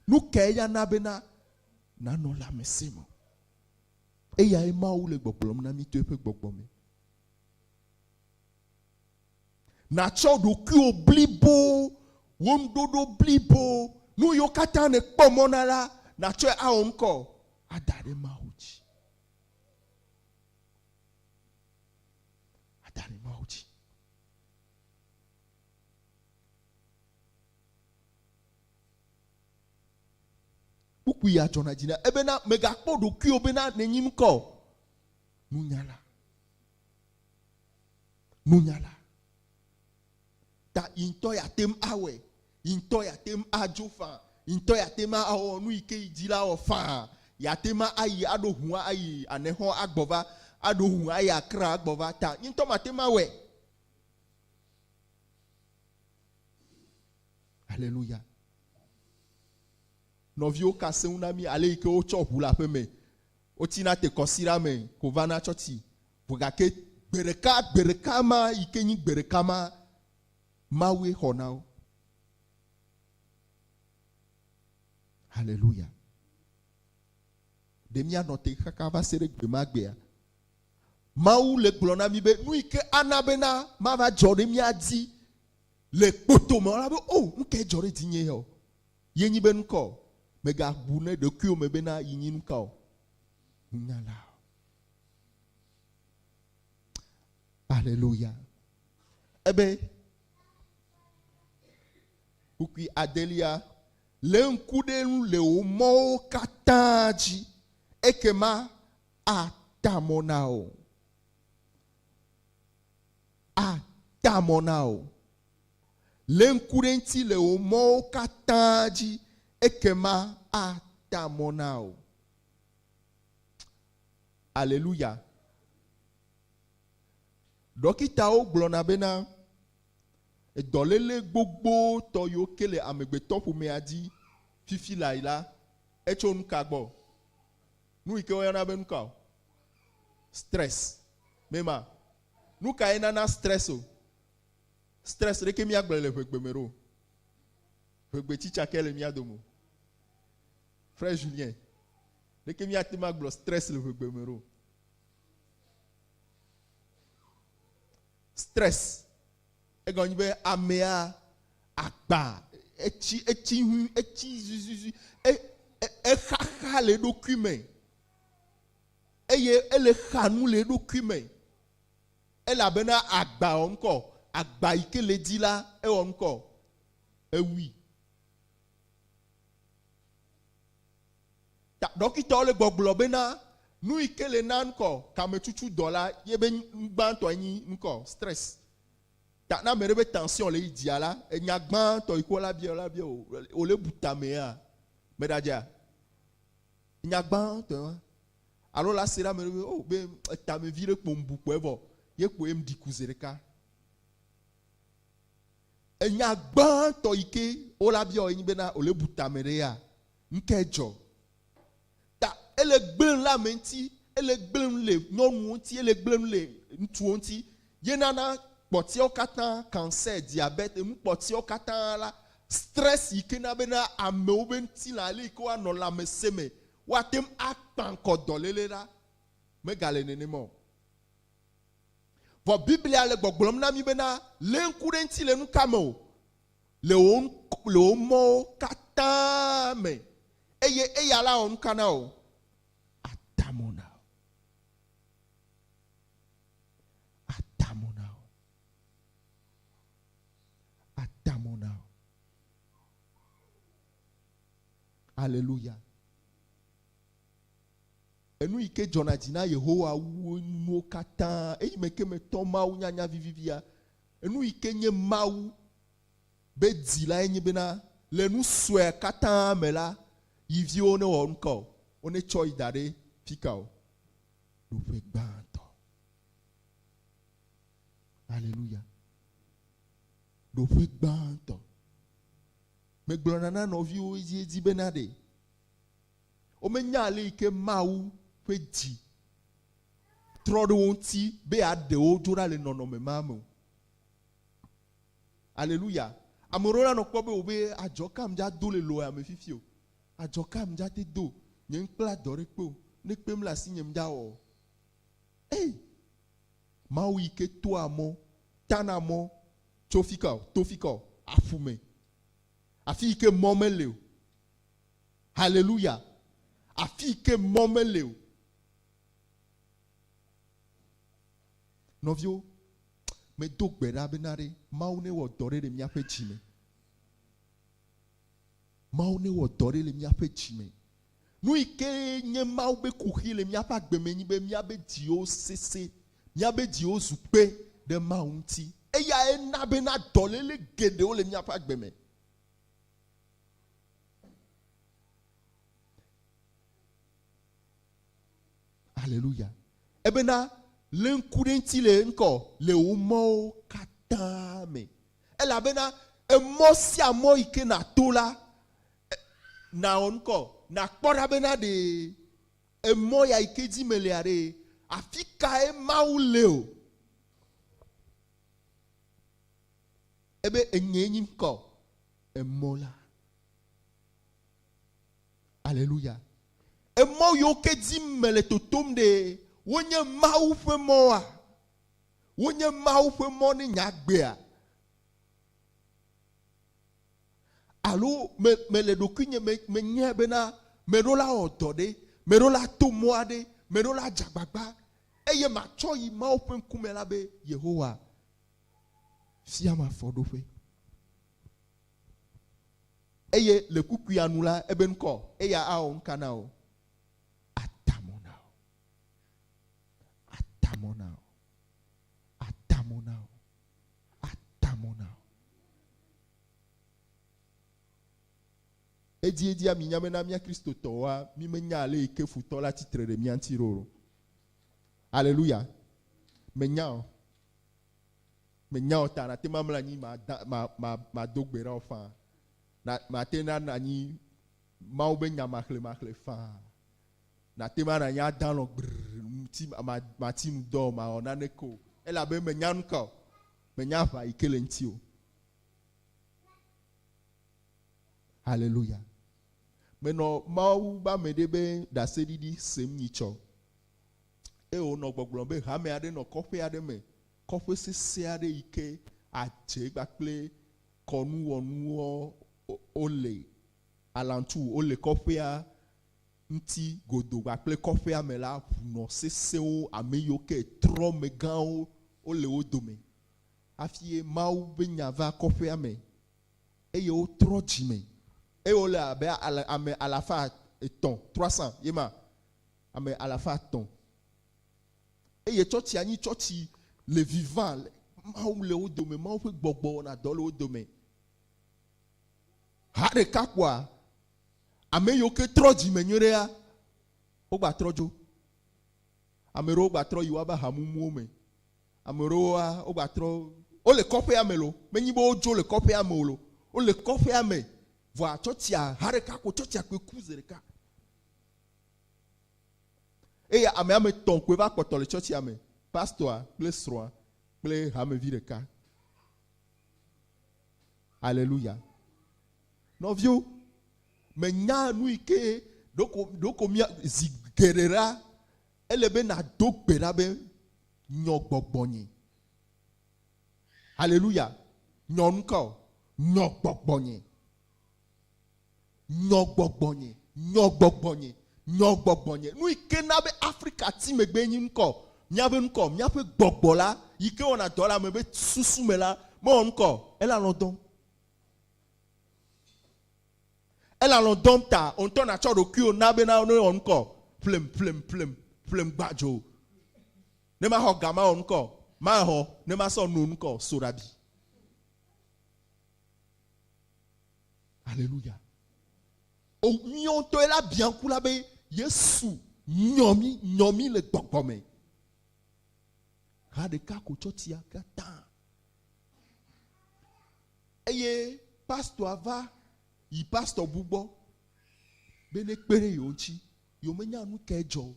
Nu kae ya na bena nànɔ lãmesẽ me? Eyae Mawu le gbɔgblɔm na mí to eƒe gbɔgbɔ me. Nàtsɔ ɖokuiwò blibo, wò nuɖoɖo blibo, nu yiwo katã nèkpɔ mɔ na la, nàtsɔe awɔ ŋkɔ ada ɖe Mawu dzi. Ada ɖe Mawu dzi. Kpukpui ya dzɔna dzi na ebena mègakpɔ ɖokuiwò bena nènyi ŋkɔ o. Nunyala. Nunyala. Ta yi ŋutɔ yeate ŋu awɔe, yi ŋutɔ yeate ŋu adzo faa, yi ŋutɔ yeate ŋu awɔ nu yi ke yi dzi la wɔ faa, yeate ŋu ayi aɖo ʋu ayi Anexɔ agbɔ va, aɖo ʋu ayi Accra agbɔ va. Ta nye ŋutɔ mate ŋu awɔe. Aleluya. Nɔviwo ka seŋu na mí ale yi ke wotsɔ ʋu le aƒe me. Wotsina te kɔsiɖa me ko vana tsɔtsi. Vɔ gake gbe ɖeka, gbe ɖeka ma yi ke nyi gbe ɖeka ma, Mawue xɔ na wo. Haleluya. Ɖe míanɔ te kaka va se ɖe gbe ma gbea? Mawu le gblɔ na mí be nu yi ke ana bena mava dzɔ ɖe mía dzi le kpoto me la be, O, nu kae dzɔ ɖe dzinye ya o? Ye nyi be nuka o? Mègabu ne ɖokuiwò me bena yi nyi nuka o? Nunyala o. Aleluya. Ebe, kpukpui adelia, Lé ŋku ɖe ŋu le wò mɔwo katã dzi, ekema ata mɔ na wò. Ata mɔ na wò. Lé ŋku ɖe eŋuti le wò mɔwo katã dzi, ekema ata mɔ na wò. Aleluya. Ɖɔkitawo gblɔna bena edɔléle gbogbotɔ yiwo ke le amegbetɔƒomea dzi fifi lae la, etso nuka gbɔ? Nu yi ke woyɔna be nuka o? Stress. Mema. Nu kae nana stress o? Stress ɖeke míagblɔe le ʋegbe me ɖo. Ʋegbe tsitsa ke le mía dome o. Frère Julien, ɖeke míate ŋu agblɔ stress le ʋegbe me ɖo. Stress. Egɔme nyi be amea agba etsi etsi hu etsi zuzuzu. E Exaxa le eɖokui me eye ele xa nu le eɖokui me elabena agba wɔ ŋkɔ, agba yi ke le edzi la ewɔ ŋkɔ, ewui. Ta ɖɔkitawo le gbɔgblɔ bena nu yi ke le na ŋkɔ kametutu dɔ la ye be nu gbãtɔe nyi ŋkɔ stress. Ta ne ame ɖe be tension le yi dzia la, enya gbãtɔ yi ke wola bia wola bia o, wòle bu tamea? Meɖadzea? Nya gbãtɔe wa. Alo la se ɖe ame ɖe be, oh, be etame vi ɖe kpo ŋbu kpo evɔ, ye kpo ye ŋɖi ku zi ɖeka. Enya gbãtɔ yi ke wola bia wò ye nyi bena wòle bu tame ɖe ya? Ŋkɛ dzɔ? Ta ele gblẽ nu le ame ŋuti, ele gblẽ nu le nyɔnuwo ŋuti, ele gblẽ nu le ŋutsuwo ŋuti. Ye nana kpɔtiawo katã, cancer, diabète, enu kpɔtiawo katã la, stress yi ke na bena amewo be ŋutilã ale yi ke woanɔ lãmesẽ me, woate ŋu akpa ŋkɔ dɔléle la, megale nenema o. Vɔ Biblia le gbɔgblɔm na mí bena, lé ŋku ɖe eŋuti le nuka me o? Le wò, le wò mɔwo katã me, eye eya la wɔ nuka na wò? Ata mɔ na wò. Ata mɔ na wò. Ata mɔ na wò. Aleluya. Enu yi ke dzɔna dzi na Yehowa wu nuwo katã, eyi me ke metɔ Mawu nyanya vivivia, enu yi ke nye Mawu be di lae nye bena, le nu sue katã me la, yi viwo newɔ nuka o, wonetsɔ yi da ɖe fika o, ɖoƒe gbãtɔ. Aleluya. Ɖoƒe gbãtɔ. Megblɔna na nɔviwo edziedzi bena ɖe womenya ale yi ke Mawu ƒe dzi trɔ ɖe wo ŋuti be yeaɖe wo dzo ɖa le nɔnɔme ma me o. Aleluya. Ame ɖewo la nɔ kpɔ be wò be adzɔ ka ŋdza do le loya me fifi o. Adzɔ ka ŋdza te do. Nye ŋkpla dɔ ɖe kpe o. Ne kpem le asi nye ŋdza wɔ o. Ei! Mawu yi ke toa mɔ, tana mɔ tso fika o, to fika o, aƒu me. Afi yi ke mɔ mele o. Haleluya. Afi yi ke mɔ mele o. Nɔviwo, medo gbe ɖa bena ɖe Mawu newɔ dɔ ɖe le míaƒe dzi me. Mawu newɔ dɔ ɖe le míaƒe dzi me. Nu yi ke nye Mawu be kuxi le míaƒe agbe me nyi be míabe dziwo sese, míabe dziwo zu kpe ɖe Mawu ŋuti. Eyae na bena dɔléle geɖewo le míaƒe agbe me. Aleluya. Ebena lé ŋku ɖe eŋuti le ŋkɔ le wò mɔwo katã me. Elabena emɔ sia mɔ yi ke nàto la, nàwɔ ŋkɔ, nàkpɔ ɖa bena ɖe emɔ ya yi ke dzi melea ɖe, afi kae Mawu le o. Ebe enyee nyi ŋkɔ, emɔ la. Aleluya. Emɔ yiwo ke dzi mele totom ɖe, wonye Mawu ƒe mɔa? Wonye Mawu ƒe mɔ ne nye agbea? Alo me, mele ɖokuinye me, menyae bena meɖo la wɔ dɔ ɖe, meɖo la to mɔ aɖe, meɖo la dze agbagba, eye matsɔ yi Mawu ƒe ŋkume la be, Yehowa, fiam afɔɖoƒe. Eye le kukuia nu la, ebe ŋkɔ, eya awɔ nuka na wò? Ata mɔ na wò. Ata mɔ na wò. Ata mɔ na wò. Ata mɔ na wò. Edziedzia minya bena mía Kristotɔwoa, mi menya ale yi ke futɔ la tsitre ɖe mía ŋuti ɖo o. Aleluya. Menya o. Menya o ta nate ŋu amlɔ anyi ma ma ma mado gbe ɖa o faa. Na mate ŋu anɔ anyi Mawu be nya maxlẽmaxlẽ faa. Nate ŋu anɔ anyi ada alɔ̃ gbrr ŋuti ma mati nu dɔ o, mawɔ naneke o. Elabe menya nu ka o. Menya aʋa yi ke le ŋuti o. Haleluya. Menɔ Mawu be ame ɖe be ɖaseɖiɖi sem nyitsɔ. Eye wònɔ gbɔgblɔm be hame aɖe nɔ kɔƒe aɖe me Kɔƒe sesẽ aɖe yi ke adze kpakple kɔnuwɔnuwo wole, alantu wole kɔƒea. ŋuti godo kpakple kɔƒea me la, ʋunɔ sesẽwo, ame yiwo ke trɔ megãwo wole wo dome. Hafi ye Mawu ƒe nya va kɔƒea me eye wotrɔ dzime eye wole abe ame alafa etɔ̃, 300 ye ma, ame alafa etɔ̃. Eye tsɔtsia nyi tsɔtsi le vivant, Mawu le wo dome, Mawu ƒe gbɔgbɔ wɔna dɔ le wo dome. Ha ɖeka kpoa, ame yiwo ke trɔ dzime nyuie ɖea, wogba trɔ dzo. Ame ɖewo gba trɔ yi woabe hamumuwo me. Ame ɖewoa, wogba trɔ, wole kɔƒea me lo, menyi be wodzo le kɔƒea me o lo, wole kɔƒea me, vɔa tsɔtsia, ha ɖeka ko tsɔtsia koe ku zi ɖeka. Eye ame ame tɔ̃ koe va kpɔtɔ le tsɔtsia me, pastɔa kple srɔ̃a kple hamevi ɖeka. Aleluya. Nɔviwo, menya nu yi ke ɖeko ɖeko mía zi geɖe la, ele be nàdo gbe ɖa be nyɔ gbɔgbɔnye. Aleluya. Nyɔ nu ka o? Nyɔ gbɔgbɔnye. Nyɔ gbɔgbɔnye. Nyɔ gbɔgbɔnye. Nyɔ gbɔgbɔnye. Nu yi ke na be Afrika ti megbe nyi ŋkɔ. Míaƒe ŋkɔ, míaƒe gbɔgbɔ la yi ke wɔna dɔ le ame ƒe susu me la, mewɔ ŋkɔ o. Ele alɔ̃ dɔm. Ele alɔ̃ dɔm ta wò ŋutɔ nàtsɔ ɖokuiwò na bena ne wɔ ŋkɔ. Ƒlem, ƒlem, ƒlem, ƒlem gbadzo. Ne maxɔ ga mawɔ ŋkɔ, maxɔ ne masɔ no ŋkɔ soɖabi. Aleluya. O míawo ŋutɔe la bia ŋku la be Yesu nyɔ mí, nyɔ mí le gbɔgbɔ me. Ha ɖeka ko tsɔ tsia katã. Eye pastɔa va yi pastɔ bu gbɔ be ne kpe ɖe yewo ŋuti. Yewo menya nu kae dzɔ o.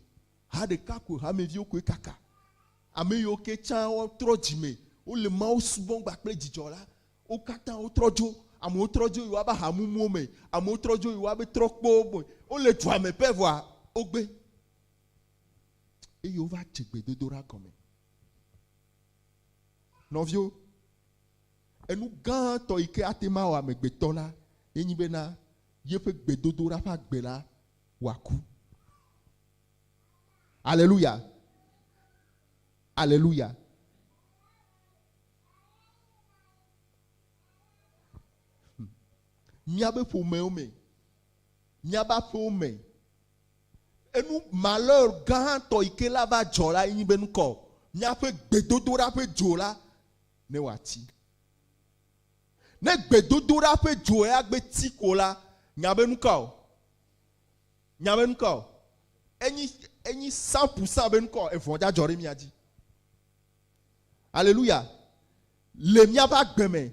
Ha ɖeka koe hameviwo koe kaka. Ame yiwo ke tsã wotrɔ dzime, wole Mawu subɔm kpakple dzidzɔ la, wo katã wotrɔ dzo. Amewo trɔ dzo yi woabe ahamumuwo me, amewo trɔ dzo yi woabe trɔkpowo me. Wole dua me pɛ vɔa wogbe. Eye wova dze gbedodoɖa gɔme. Nɔviwo, enu gãtɔ yi ke ate ŋu awɔ amegbetɔ la ye nyi bena yeƒe gbedodoɖa ƒe agbe la wòaku. Aleluya. Aleluya. Míaƒe ƒomewo me, míaƒe aƒewo me, enu malheur gãtɔ yi ke la va dzɔ la ye nyi be nukɔ míaƒe gbedodoɖa ƒe dzo la ne wòatsi. Ne gbedodoɖa ƒe dzo ya gbe ti ko la, nya be nuka o? Nya be nuka o? Enyi enyi 100% be nukɔ evɔ̃ dza dzɔ ɖe mía dzi. Aleluya. Le míaƒe agbe me,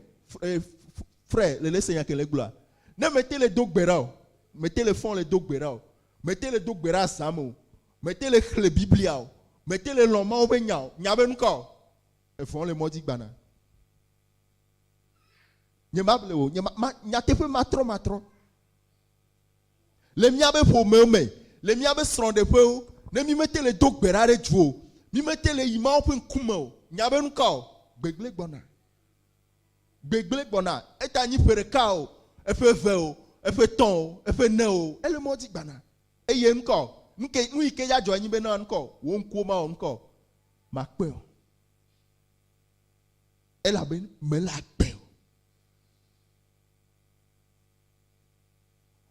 frère, le le se nya ke le gblɔa. Ne mete le do gbe ɖa o, mete le fɔn le do gbe ɖa o, mete le do gbe ɖa zã me o, mete le xlẽ Biblia o, mete le lɔ̃ Mawu ƒe nya o, nya be nuka o? Evɔ̃ le mɔ dzi gbana. Nye mable o, nye ma, ma, nyateƒe matrɔ matrɔ. Le míaƒe ƒomewo me, le míaƒe srɔ̃ɖeƒewo, ne mímete le do gbe ɖa ɖe du o, mímete le yi Mawu ƒe ŋkume o, nya be nuka o? Gbegblẽ gbɔna. Gbegblẽ gbɔna. Eta nyi ƒe ɖeka o, eƒe eve o, eƒe etɔ̃ o, eƒe ene o, ele mɔ dzi gbana. Eye nuka o? Nuke, nu yi ke ya dzɔ enyi be na nuka o? Wò ŋkuwo mawɔ nuka o? Makpɔe o. Elabe mele agbe o.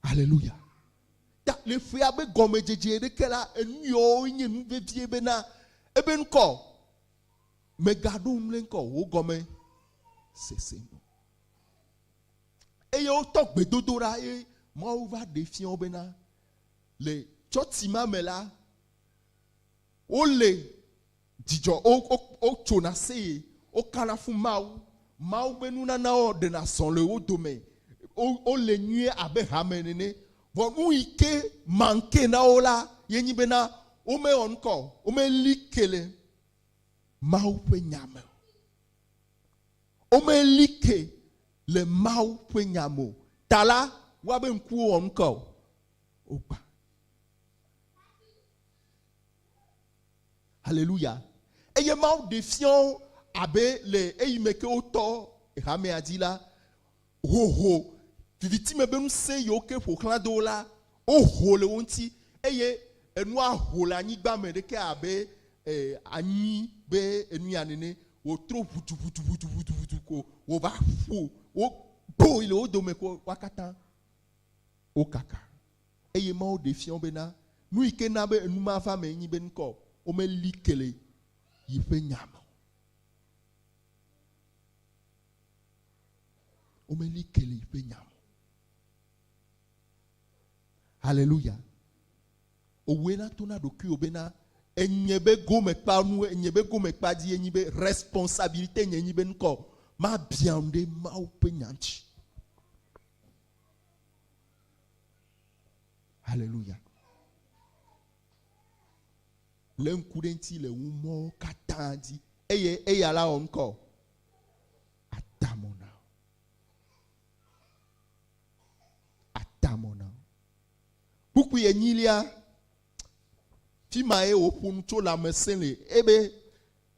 Aleluya. Ta le ƒea be gɔmedzedze ɖeke la, enu yiwo nye nu vevie bena ebe ŋkɔ megaɖo ŋu ɖe ŋkɔ wò gɔme sese nu. Eye wotɔ gbedodoɖa eye Mawu va ɖe fia wo bena le tsɔtsi ma me la, wole dzidzɔ, wotsona seye, wokana fún Mawu. Mawu ƒe nunanawo ɖena zɔ le wo dome. Wole nyuie abe hame nene. Vɔ nu yi ke manke na wo la ye nyi bena womewɔ nukɔ o, womeli ke le Mawu ƒe nya me o. Womeli ke le Mawu ƒe nya me o. Ta la, woabe ŋkuwo wɔ nukɔ o, wogbã. Haleluya. Eye Mawu ɖe fia wo abe le eyime ke wotɔ hamea dzi la, hoho viviti me be ŋusẽ yiwo ke ƒo xlã do wo la, woho le wo ŋuti. Eye enua ho le anyigba me ɖeke abe eh, anyi be enu ya nene wòtrɔ ʋutuʋutuʋutuʋutu ko wòva ƒo wo gbo le wo dome ko woa katã wokaka. Eye Mawu ɖe fia wo bena nu yi ke na be enu ma va me nyi be ŋkɔ womeli ke le yi ƒe nya me o. Womeli ke le yi ƒe nya me o. Hallelujah. Owòe na to na ɖokuiwò bena enye be gome kpa nu, enye be gome kpa dzi enyi be responsabilité nye nyi be ŋkɔ mabia nu ɖe Mawu ƒe nya ŋuti. Hallelujah. Lé ŋku ɖe ŋuti le ŋu mɔwo katã dzi eye eya la wɔ ŋkɔ atamɔ na wò. Atamɔ na wò. Kpukpui enyilia, fi ma ye wòƒo nu tso lãmesẽ le ebe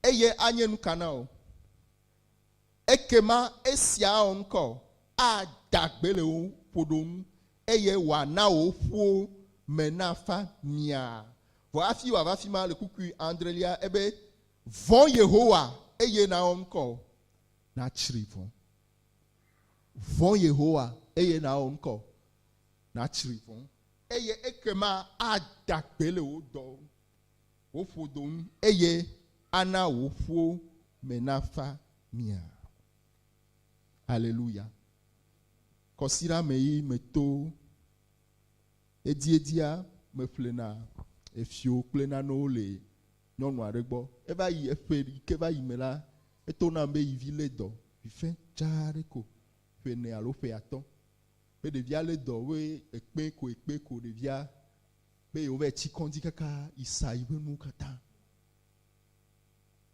eye anye nu ka na wò? Ekema esia awɔ ŋkɔ ada gbe le wò ƒoɖo ŋu eye wòana wò ƒuwo me nafa miaa. Vɔ hafi wòava fi ma le kpukpui adrelia ebe, Vɔ̃ Yehowa eye nawɔ ŋkɔ natsri vɔ̃. Vɔ̃ Yehowa eye nawɔ ŋkɔ natsri vɔ̃. Eye ekema ada gbe le wò dɔ, wò ƒodo ŋu, eye ana wò ƒuwo me nafa miaa. Aleluya. Kɔsiɖa me yi meto edziedzia, meƒlena efio kple nanewo le nyɔnu aɖe gbɔ. Eva yi eƒe yi ke va yi me la, eto nam be yi vi lé dɔ, vifẽ dzaa aɖe ko, ƒe ene alo ƒe atɔ̃. Be ɖevia lé dɔ be ekpe ko ekpe ko ɖevia be yewo va tsi kɔdzi kaka yi sa yiƒe nuwo katã.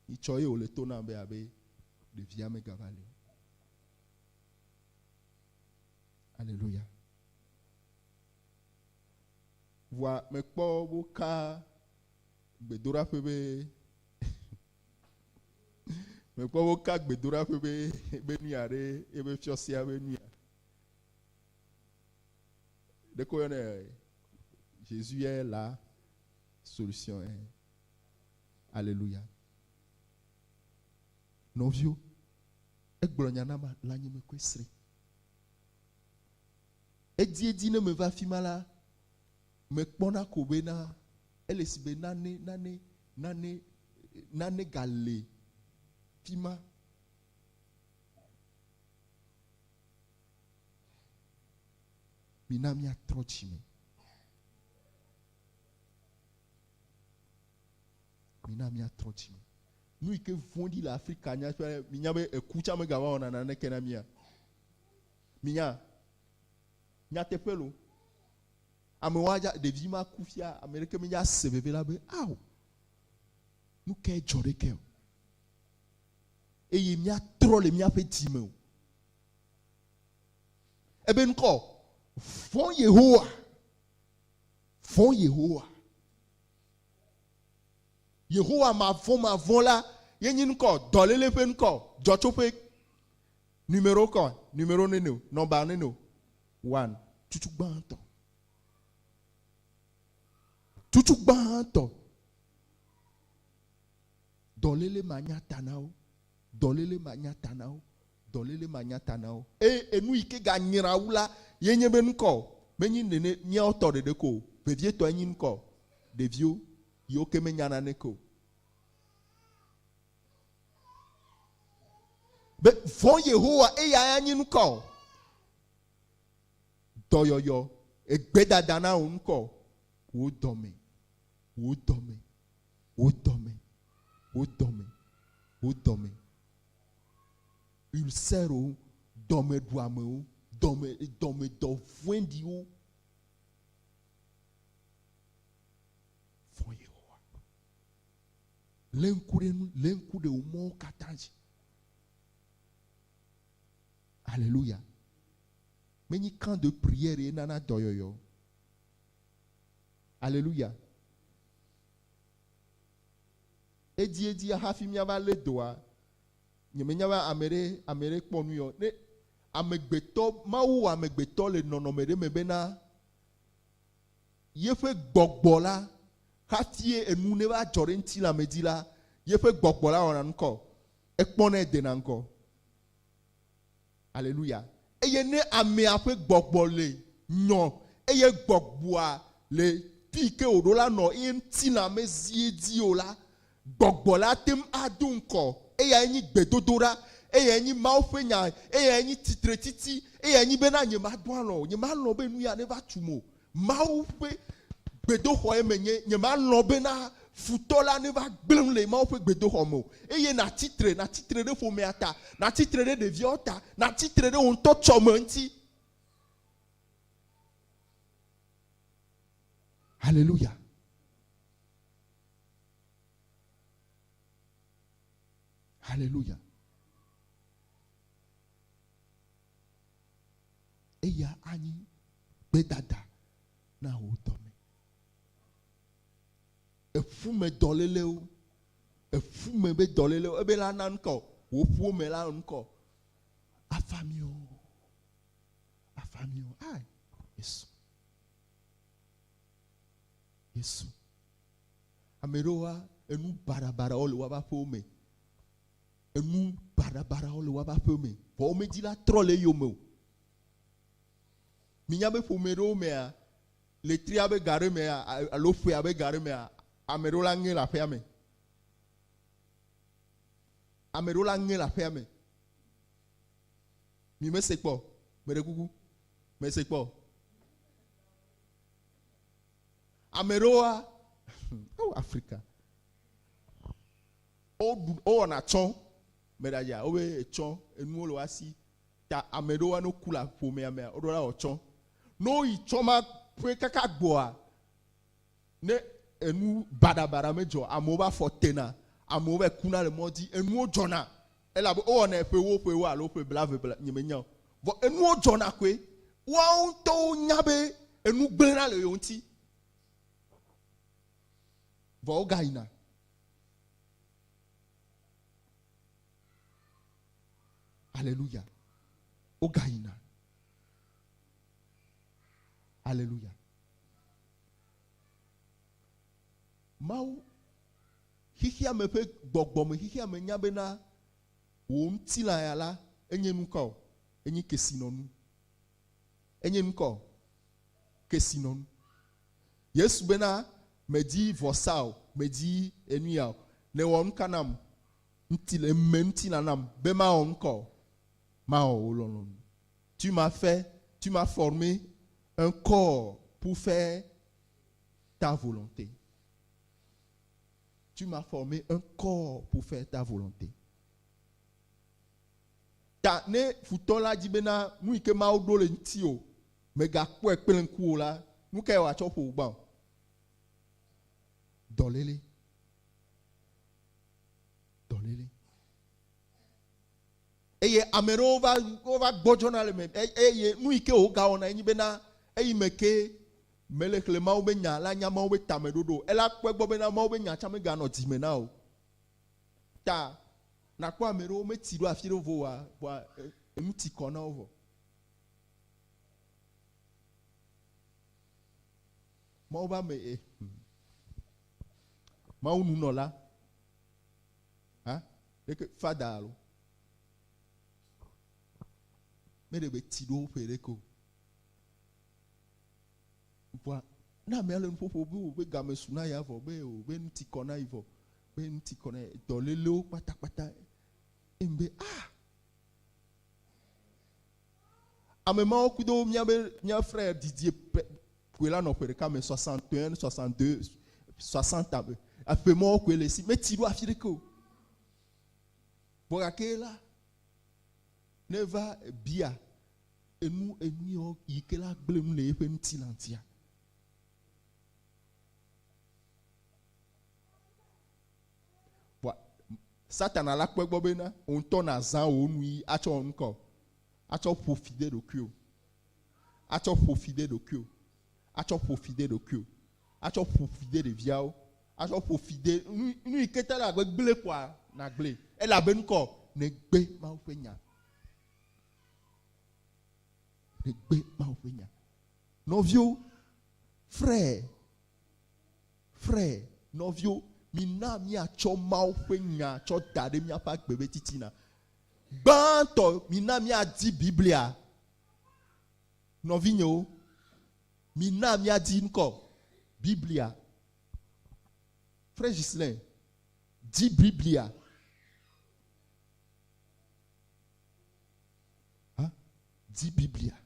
Yi tsɔ ye wòle to nam be abe ɖevia megava li o. Aleluya. Vɔa mekpɔ woka gbedoɖaƒe be mekpɔ woka gbedoɖaƒe be be nuya ɖe ebe fiɔsia be nuya. Ɖeko yɔnɛ Jésus est la solution. Alléluia. Nɔviwo, egblɔ nya na ma la nye mekɔe sri. Edziedzi ne meva afi ma la, mekpɔna ko bena ele si be nane, nane, nane, nane gale fi ma. Mina míatrɔ dzime. Mina míatrɔ dzime. Nu yi ke vɔ̃ɖi le Afrika nya ƒe minya be eku tsã megava wɔna naneke na mía. Minya nyateƒe lo. Amewo adza ɖevi ma ku fia ame ɖeke menya se veve la be ao. Nu kae dzɔ ɖeke o. Eye míatrɔ le míaƒe dzime o. Ebe ŋkɔ vɔ̃ Yehowa. Vɔ̃ Yehowa. Yehowa mavɔ̃mavɔ̃ la ye nyi ŋkɔ, dɔléle ƒe ŋkɔ, dzɔtsoƒe numéro kɔ, numéro nene o, nɔmba nene o, one, tutu gbãtɔ. Tutu gbãtɔ. Dɔléle manya ta na wo, dɔléle manya ta na wo, dɔléle manya ta na wo. Eye enu yi ke ganyra wu la ye nye be ŋkɔ menyi nene míawo tɔ ɖeɖe ko o, vevietɔ enyi ŋkɔ ɖeviwo yiwo ke menya naneke o. Be vɔ̃ Yehowa eya anyi ŋkɔ dɔyɔyɔ, egbedada na wò ŋkɔ, wò dɔme, wò dɔme, wò dɔme, wò dɔme, wò dɔme. Ulcèrewo, dɔmeɖuamewo, dɔme, dɔmedɔ vɔ̃ɖiwo. Vɔ̃ Yehowa. Lé ŋku ɖe nu, lé ŋku ɖe wò mɔwo katã dzi. Alléluia. Menyi camp de prière ye nana dɔyɔyɔ. Alléluia. Edziedzi hafi míava lé dɔa, nyemenya be ame ɖe ame ɖe kpɔ nu yɔ. Ne amegbetɔ, Mawu wɔ amegbetɔ le nɔnɔme ɖe me bena. Yeƒe gbɔgbɔ la, hafie enu ne va dzɔ ɖe ŋutilãme dzi la, yeƒe gbɔgbɔ la wɔna nukɔ? Ekpɔnɛ dena ŋgɔ. Aleluya. Eye ne amea ƒe gbɔgbɔ le nyɔ, eye gbɔgbɔa le fi yi ke wòɖo la nɔ eye ŋutilã mezi edzi o la, gbɔgbɔ la ate ŋu ado ŋkɔ. Eyae nyi gbedodoɖa, eyae nyi Mawu ƒe nya, eyae nyi tsitretsitsi, eyae nyi bena nyemado alɔ̃ o, nyemalɔ̃ be nu ya neva tum o. Mawu ƒe gbedoxɔe menye, nyemalɔ̃ bena futɔ la neva gblẽ nu le Mawu ƒe gbedoxɔ me o. Eye nàtsi tre, nàtsi tre ɖe ƒomea ta, nàtsi tre ɖe ɖeviawo ta, nàtsi tre ɖe wò ŋutɔ tsɔme ŋuti. Haleluya. Haleluya. Eya anyi gbedada na wò dɔme. Eƒume dɔlélewo, eƒume be dɔlélewo, ebe la na ŋkɔ, wò ƒuwo me la ŋkɔ. Afa mi o, afa mi o. Ai, Yesu, Yesu. Ame ɖewoa, enu baɖabaɖawo le woaƒe aƒewo me. Enu baɖabaɖawo le woaƒe aƒewo me. Vɔ womedi la trɔ le eyome o. Minya be ƒome ɖewo mea, le tria be ga ɖe mea alo ƒea be ga ɖe mea, ame ɖewo la ŋe le aƒea me. Ame ɖewo la ŋe le aƒea me. Mi mese kpɔ, meɖe kuku, mese kpɔ. Ame ɖewoa, oh Afrika, woɖu, wowɔna tsɔ, meɖadza, wobe etsɔ, enuwo le woasi. Ta ame ɖewoa ne woku le ƒomea mea, woɖo la wɔ tsɔ. Ne woyi tsɔ ma ƒe kaka gbɔa, ne enu baɖabaɖa medzɔ, amewo be afɔ tena, amewo va kuna le mɔ dzi, enuwo dzɔna. Elabe wowɔnɛ ƒewo ƒewo alo ƒe blave bla, nyemenya o. Vɔ enuwo dzɔna koe. Woawo ŋutɔwo nya be enu gblẽna le yewo ŋuti. Vɔ wogayina. Aleluya. Wogayina. Aleluya. Mawu xexeame ƒe gbɔgbɔme xexeame nya bena wò ŋutilã ya la enye nuka o? Enye kesinɔnu. Enye nuka o? Kesinɔnu. Yesu bena medi vɔsa o, medi enu ya o. Nèwɔ nuka nam? Ŋutilã, eme ŋutilã nam be mawɔ nuka o? Mawɔ wò lɔlɔ̃nu. Tu m'as fait, tu m'as formé un corps pour faire ta volonté. Tu m'as formé un corps pour faire ta volonté. Ta ne futɔ la dzi bena nu yi ke Mawu ɖo le ŋutiwò mègakpɔe kple ŋkuwò la, nu kae wòatsɔ ƒo wò gbã o? Dɔléle. Dɔléle. Eye ame ɖewo va wova gbɔdzɔna le eme eye nu yi ke wògawɔna enyi bena eyi me ke mele xlẽ Mawu be nya la nya Mawu be tameɖoɖo o. Ela kpɔe gbɔ bena Mawu be nya tsã meganɔ dzime na o. Ta nakpɔ ame ɖewo metsi ɖo afi ɖe vo oa, vɔa enu ti kɔ na wo vɔ. Mawu be ame e, Mawu nunɔla. Ha? Ɖeke fada alo. Meɖe be tsi ɖo woƒe ɖeke o. Vɔa ne amea le nuƒoƒo be o be game su na ya vɔ be o be nu ti kɔ na yi vɔ be nu ti kɔ na yi dɔlélewo kpatakpata em be ah ame mawo kudo míabe mía frère Didier koe la nɔ ƒe ɖeka me 61 62 60 abe eƒe mawo koe le esi metsi ɖo afi ɖeke o. Vɔ gake la ne va bia enu enu yɔ yi ke la gblẽ nu le eƒe ŋutilã ŋutia. Vɔa Satana la kpɔe gbɔ bena wò ŋutɔ nàzã wò nu yi atsɔ wɔ nukɔ, atsɔ ƒo fi de ɖokuiwò, atsɔ ƒo fi de ɖokuiwò, atsɔ ƒo fi de ɖokuiwò, atsɔ ƒo fi de ɖeviawo, atsɔ ƒo fi de nu nu yi ke te le abe gblẽ koa nàgblẽe. Elabe nukɔ nègbe Mawu ƒe nya. Nègbe Mawu ƒe nya. Nɔviwo, Frère, frère, nɔviwo, mina míatsɔ Mawu ƒe nya tsɔ da ɖe míaƒe agbe be titina. Gbãtɔ, mina míadi Biblia. Nɔvinyewo, mina míadi ŋkɔ Biblia. Frère Ghislain, di Biblia. Ha? Di Biblia.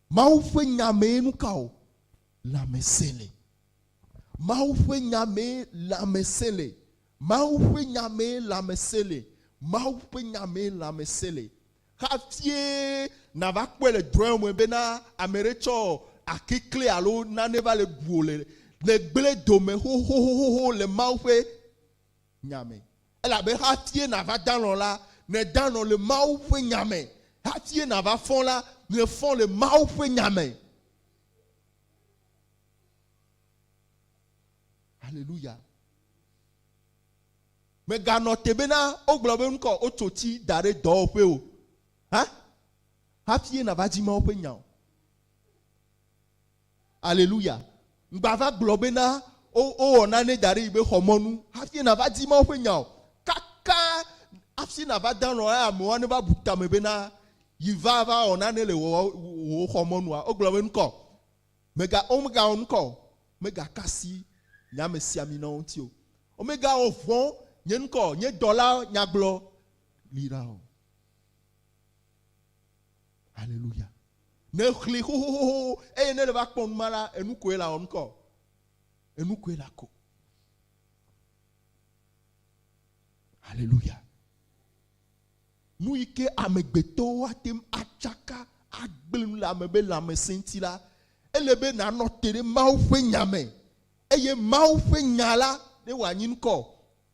Mawu ƒe nya mee nu ka o? Lãmesẽ le. Mawu ƒe nya mee lãmesẽ le. Mawu ƒe nya mee lãmesẽ le. Mawu ƒe nya mee lãmesẽ le. Hafie nàva kpɔe le drɔ̃e me bena ame ɖe tsɔ akikle alo nane va le ɖuwò le nègblẽ dome xoxoxoxo le Mawu ƒe nya me. Elabe hafie nàva da alɔ̃ la, nèda alɔ̃ le Mawu ƒe nya me. Hafie nàva fɔ la, nèfɔ le Mawu ƒe nya me. Haleluya. Mèganɔ te bena wogblɔ be ŋkɔ wotso tsi da ɖe dɔwɔƒe o. Ha? Hafie nàva dzi Mawu ƒe nya o. Aleluya. Ŋgba va gblɔ bena wowɔ nane da ɖe yibe xɔmɔnu hafi nava di Mawu ƒe nya o. Kaka hafi nava da lɔ̃ eye amewo ne va bu tame bena yi va va wɔ nane le wò wò xɔmɔnua, wogblɔ be ŋkɔ mega womegawɔ ŋkɔ o, megaka asi nye amesiaminawo ŋuti o. Womegawɔ vɔ̃ nye ŋkɔ, nye dɔla nyagblɔ li ɖa o. Aleluya. Ne xli xoxoxoxo eye ne le va kpɔ numa la, enu koe la wɔ ŋkɔ. Enu koe la ko. Aleluya. Nu yi ke amegbetɔwo ate ŋu atsaka agblẽ nu le ame be lãmesẽ ŋuti la, ele be nànɔ te ɖe Mawu ƒe nya me eye Mawu ƒe nya la ne wòanyi ŋkɔ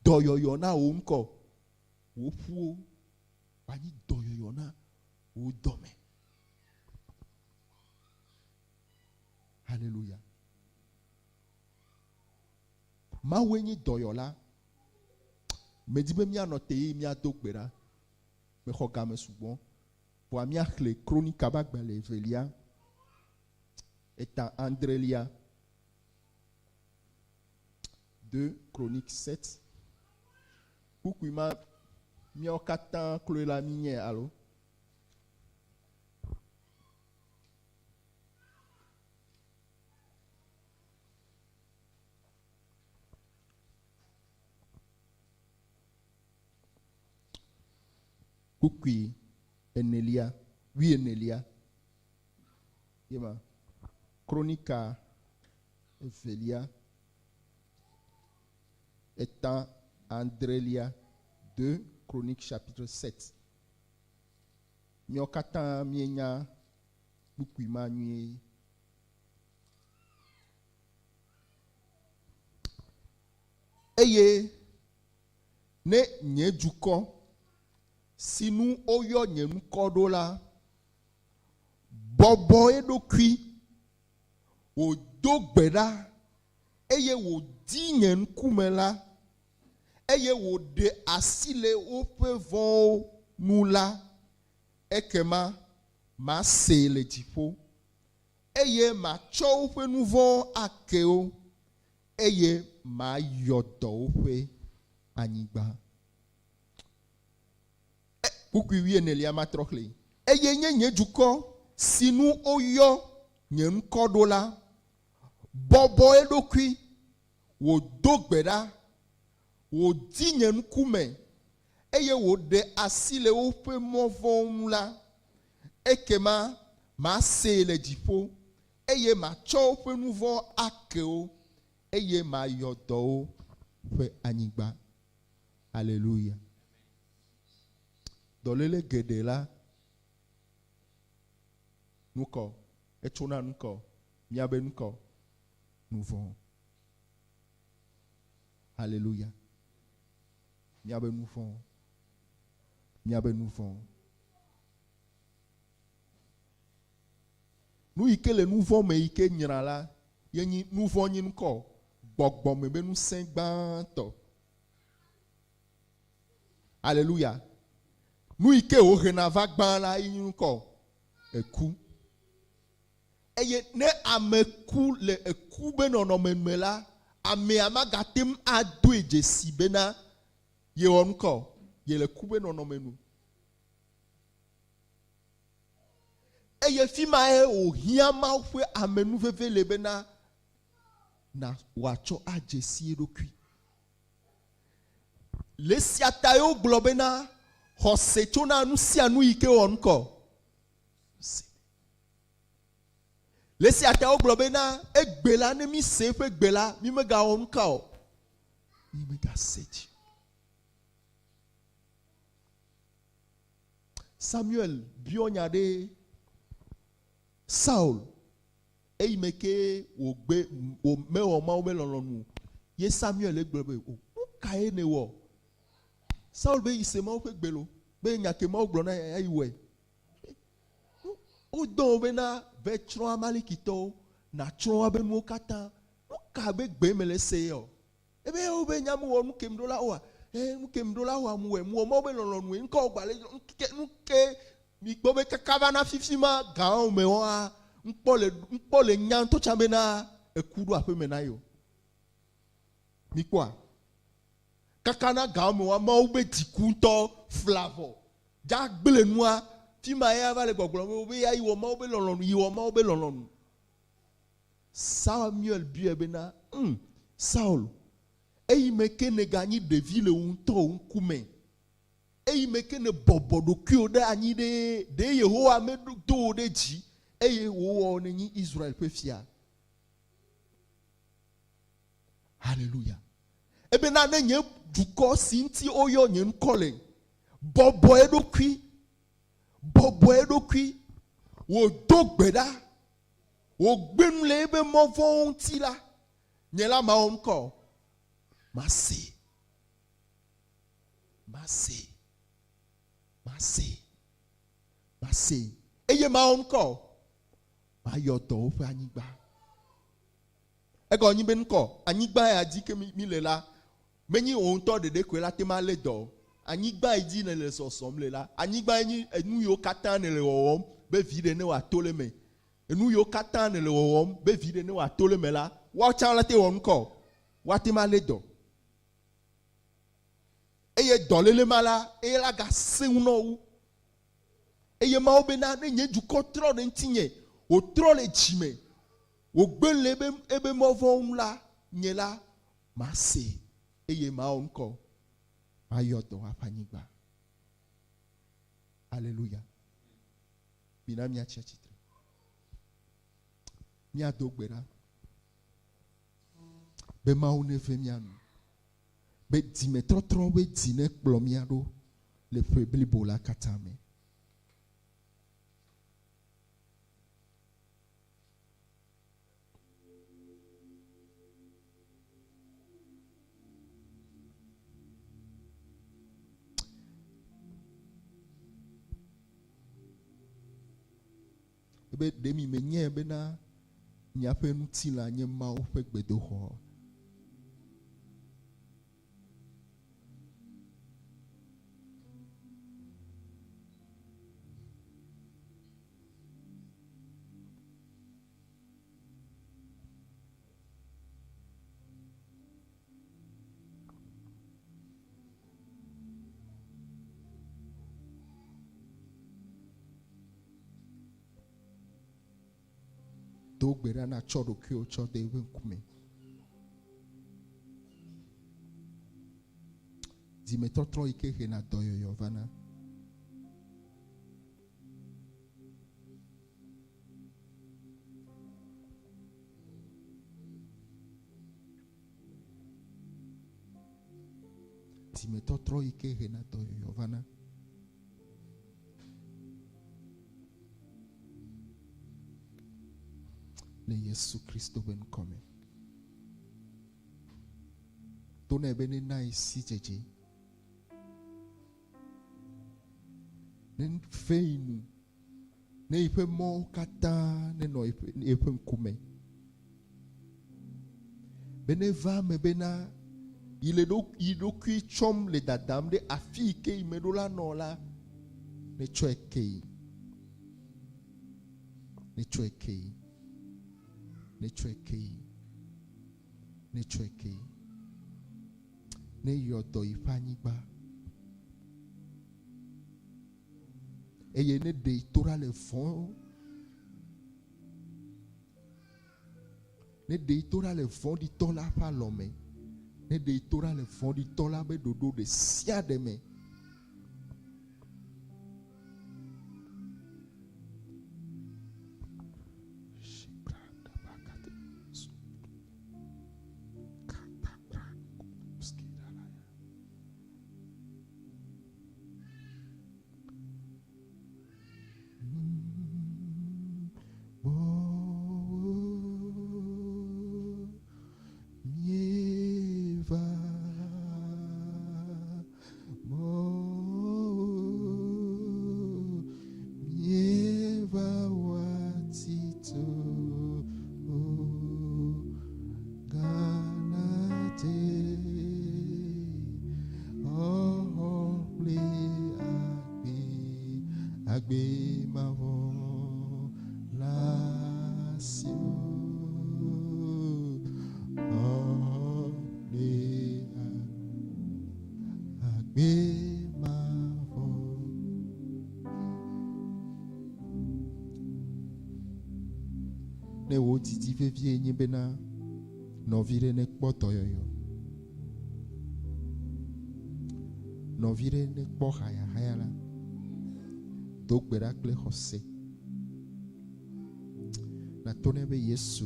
dɔyɔyɔ na wò ŋkɔ, wò ƒuwo wòanyi dɔyɔyɔ na wò dɔme. Haleluya. Mawue nyi dɔyɔla. Medi be míanɔ te eye míado gbe ɖa. Mexɔ game sugbɔ. Vɔa míaxlẽ Kronika ƒe agbalẽ evelia, eta adrelia. 2 Chroniques 7. Kpukpui ma míawo katã kloe la mínyɛ alo? Kpukpui enelia, wuienelia ye ma. Kronika evelia, eta adrelia, 2 Chroniques chapitre 7. Míawo katã míenya kpukpui ma nyuie. Eye ne nye dukɔ, si nu woyɔ nye ŋkɔ ɖo la, bɔbɔ eɖokui, wòdo gbe ɖa, eye wòdi nye ŋkume la, eye wòɖe asi le woƒe vɔ̃wo ŋu la, ekema masee le dziƒo, eye matsɔ woƒe nu vɔ̃wo ake wo, eye mayɔ dɔ woƒe anyigba. E, kpukpui wuienelia matrɔ xlẽe. Eye nye nye dukɔ, si nu woyɔ nye ŋkɔ ɖo la, bɔbɔ eɖokui, wòdo gbe ɖa, wòdi nye ŋkume, eye wòɖe asi le woƒe mɔ vɔ̃wo ŋu la, ekema masee le dziƒo, eye matsɔ woƒe nu vɔ̃ ake wo, eye mayɔ dɔ woƒe anyigba. Aleluya. Dɔléle geɖe la, nukɔ, etsona nukɔ, míabe nukɔ, nuvɔ̃. Haleluya. Míabe nuvɔ̃. Míabe nuvɔ̃. Nu yi ke le nuvɔ̃ me yi ke nyra la, ye nyi nuvɔ̃ nyi ŋkɔ, gbɔgbɔme be ŋusẽ gbãtɔ. Aleluya. Nu yi ke wòhena va gbã la ye nyi ŋkɔ, eku. Eye ne ame ku le eku be nɔnɔme me la, amea magate ŋu adoe dzesi bena yewɔ nuka o, yele ku be nɔnɔme nu. Eye fi mae wòhiã Mawu ƒe amenuveve le bena na wòatsɔ adze si eɖokui. Le esia tae wogblɔ bena xɔse tsona nu sia nu yi ke wɔ ŋkɔ. Se. Le esia ta wogblɔ bena egbe la ne mi se eƒe gbe la, mi megawɔ nuka o. Mi megase dzi. Samuel biɔ nya ɖe Saul eyi me ke wògbe wò mewɔ Mawu be lɔlɔ̃nu o. Ye Samuel gblɔ be, o nu kae nèwɔ? Saul be yi se Mawu ƒe gbe lo, be nya ke Mawu gblɔ na ya yi wɔe. Wodɔ wò bena ve tsrɔ̃ Amalekitɔwo, nàtsrɔ̃ woabe nuwo katã. Nu ka be gbe mele ese ye ɔ? Ebe wobe nya mewɔ nu ke mɖo la oa? Ẽ, nu ke mɖo la oa, mewɔe. Mewɔ Mawu be lɔlɔ̃nue. Ŋkɔ wògba le nuke, nuke mikpɔ be kaka va na fifi ma gawo me oa, ŋkpɔ le, ŋkpɔ le nya ŋutɔ tsã bena eku ɖo aƒeme na yewo. Mikpɔa? Kaka na gawo me oa, Mawu be dziku ŋutɔ fla vɔ. Dza gblẽ nua, fima ya va le gbɔgblɔm be wobe ya yi wɔ Mawu be lɔlɔ̃nu, yi wɔ Mawu be lɔlɔ̃nu. Samuel biɔe bena, Ŋ, Saul, eyi me ke nèganyi ɖevi le wò ŋutɔ wò ŋkume, eyi me ke nèbɔbɔ ɖokuiwò ɖe anyi ɖee, ɖe Yehowa medo wò ɖe dzi, eye wòwɔ nènyi Israel ƒe fia? Haleluya! Ebena ne nye dukɔ si ŋuti woyɔ nye ŋkɔ le, bɔbɔ eɖokui, bɔbɔ eɖokui, wòdo gbe ɖa, Wògbe nu le eƒe mɔ vɔ̃wo ŋuti la, nye la mawɔ ŋkɔ o. Masee. Masee. Masee. Masee. Eye mawɔ ŋkɔ o. Mayɔ dɔ woƒe anyigba. Egɔme nyi be ŋkɔ, anyigba ya dzi ke mi le la, menyi wò ŋutɔ ɖeɖe koe la te ma lé dɔ o. Anyigba yi dzi nèle sɔsɔm le la, anyigba ye nyi enu yiwo katã nèle wɔwɔm be viɖe ne wòato le eme. Enu yiwo katã nèle wɔwɔm be viɖe ne wòato le eme la, woawo tsã woate wɔ ŋkɔ o. Woate ŋu alé dɔ. Eye dɔléle ma la, eye la gasẽ ŋu na wò wu. Eye Mawu bena, ne nye dukɔ trɔ ɖe ŋutinye, wòtrɔ le dzime, wògbe le ebe, ebe mɔ vɔ̃wo ŋu la, nye la, masee, eye mawɔ ŋkɔ, mayɔ dɔ woaƒe anyigba. Aleluya. Mina míatsi atsitre. Míado gbe ɖa be Mawu neve mía nu, be dzimetɔtrɔ ƒe dzi nekplɔ mía ɖo le ƒe blibo la katã me. Ebe ɖe mi menyae bena miaƒe ŋutilã nye Mawu ƒe gbedoxɔ? Do gbe ɖa nàtsɔ ɖokuiwò tsɔ de eƒe ŋkume. Dzimetɔtrɔ yi ke hena dɔyɔyɔ vana. Dzimetɔtrɔ yi ke hena dɔyɔyɔ vana. Le Yesu Kristo ƒe ŋkɔ me. To nɛ be nena ye sidzedze. Ne fe yi nu. Ne yiƒe mɔwo katã nenɔ eƒe ŋkume. Be neva eme bena yi le yi ɖokui tsɔm le dadam ɖe afi yi ke yi meɖo la nɔ la, netsɔe kee. Netsɔe kee. Netsɔe kee. Netsɔe kee. Neyɔ dɔ yiƒe anyigba. Eye neɖee to ɖa le vɔ̃. Neɖee to ɖa le vɔ̃ɖitɔ la ƒe alɔme. Neɖee to ɖa le vɔ̃ɖitɔ la ƒe ɖoɖo ɖe sia ɖe me. Ne wò didi vevie nye bena nɔvi ɖe nekpɔ dɔyɔyɔ, nɔvi ɖe nekpɔ hayahaya la, do gbe ɖa kple xɔse. Nàto nɛ be Yesu,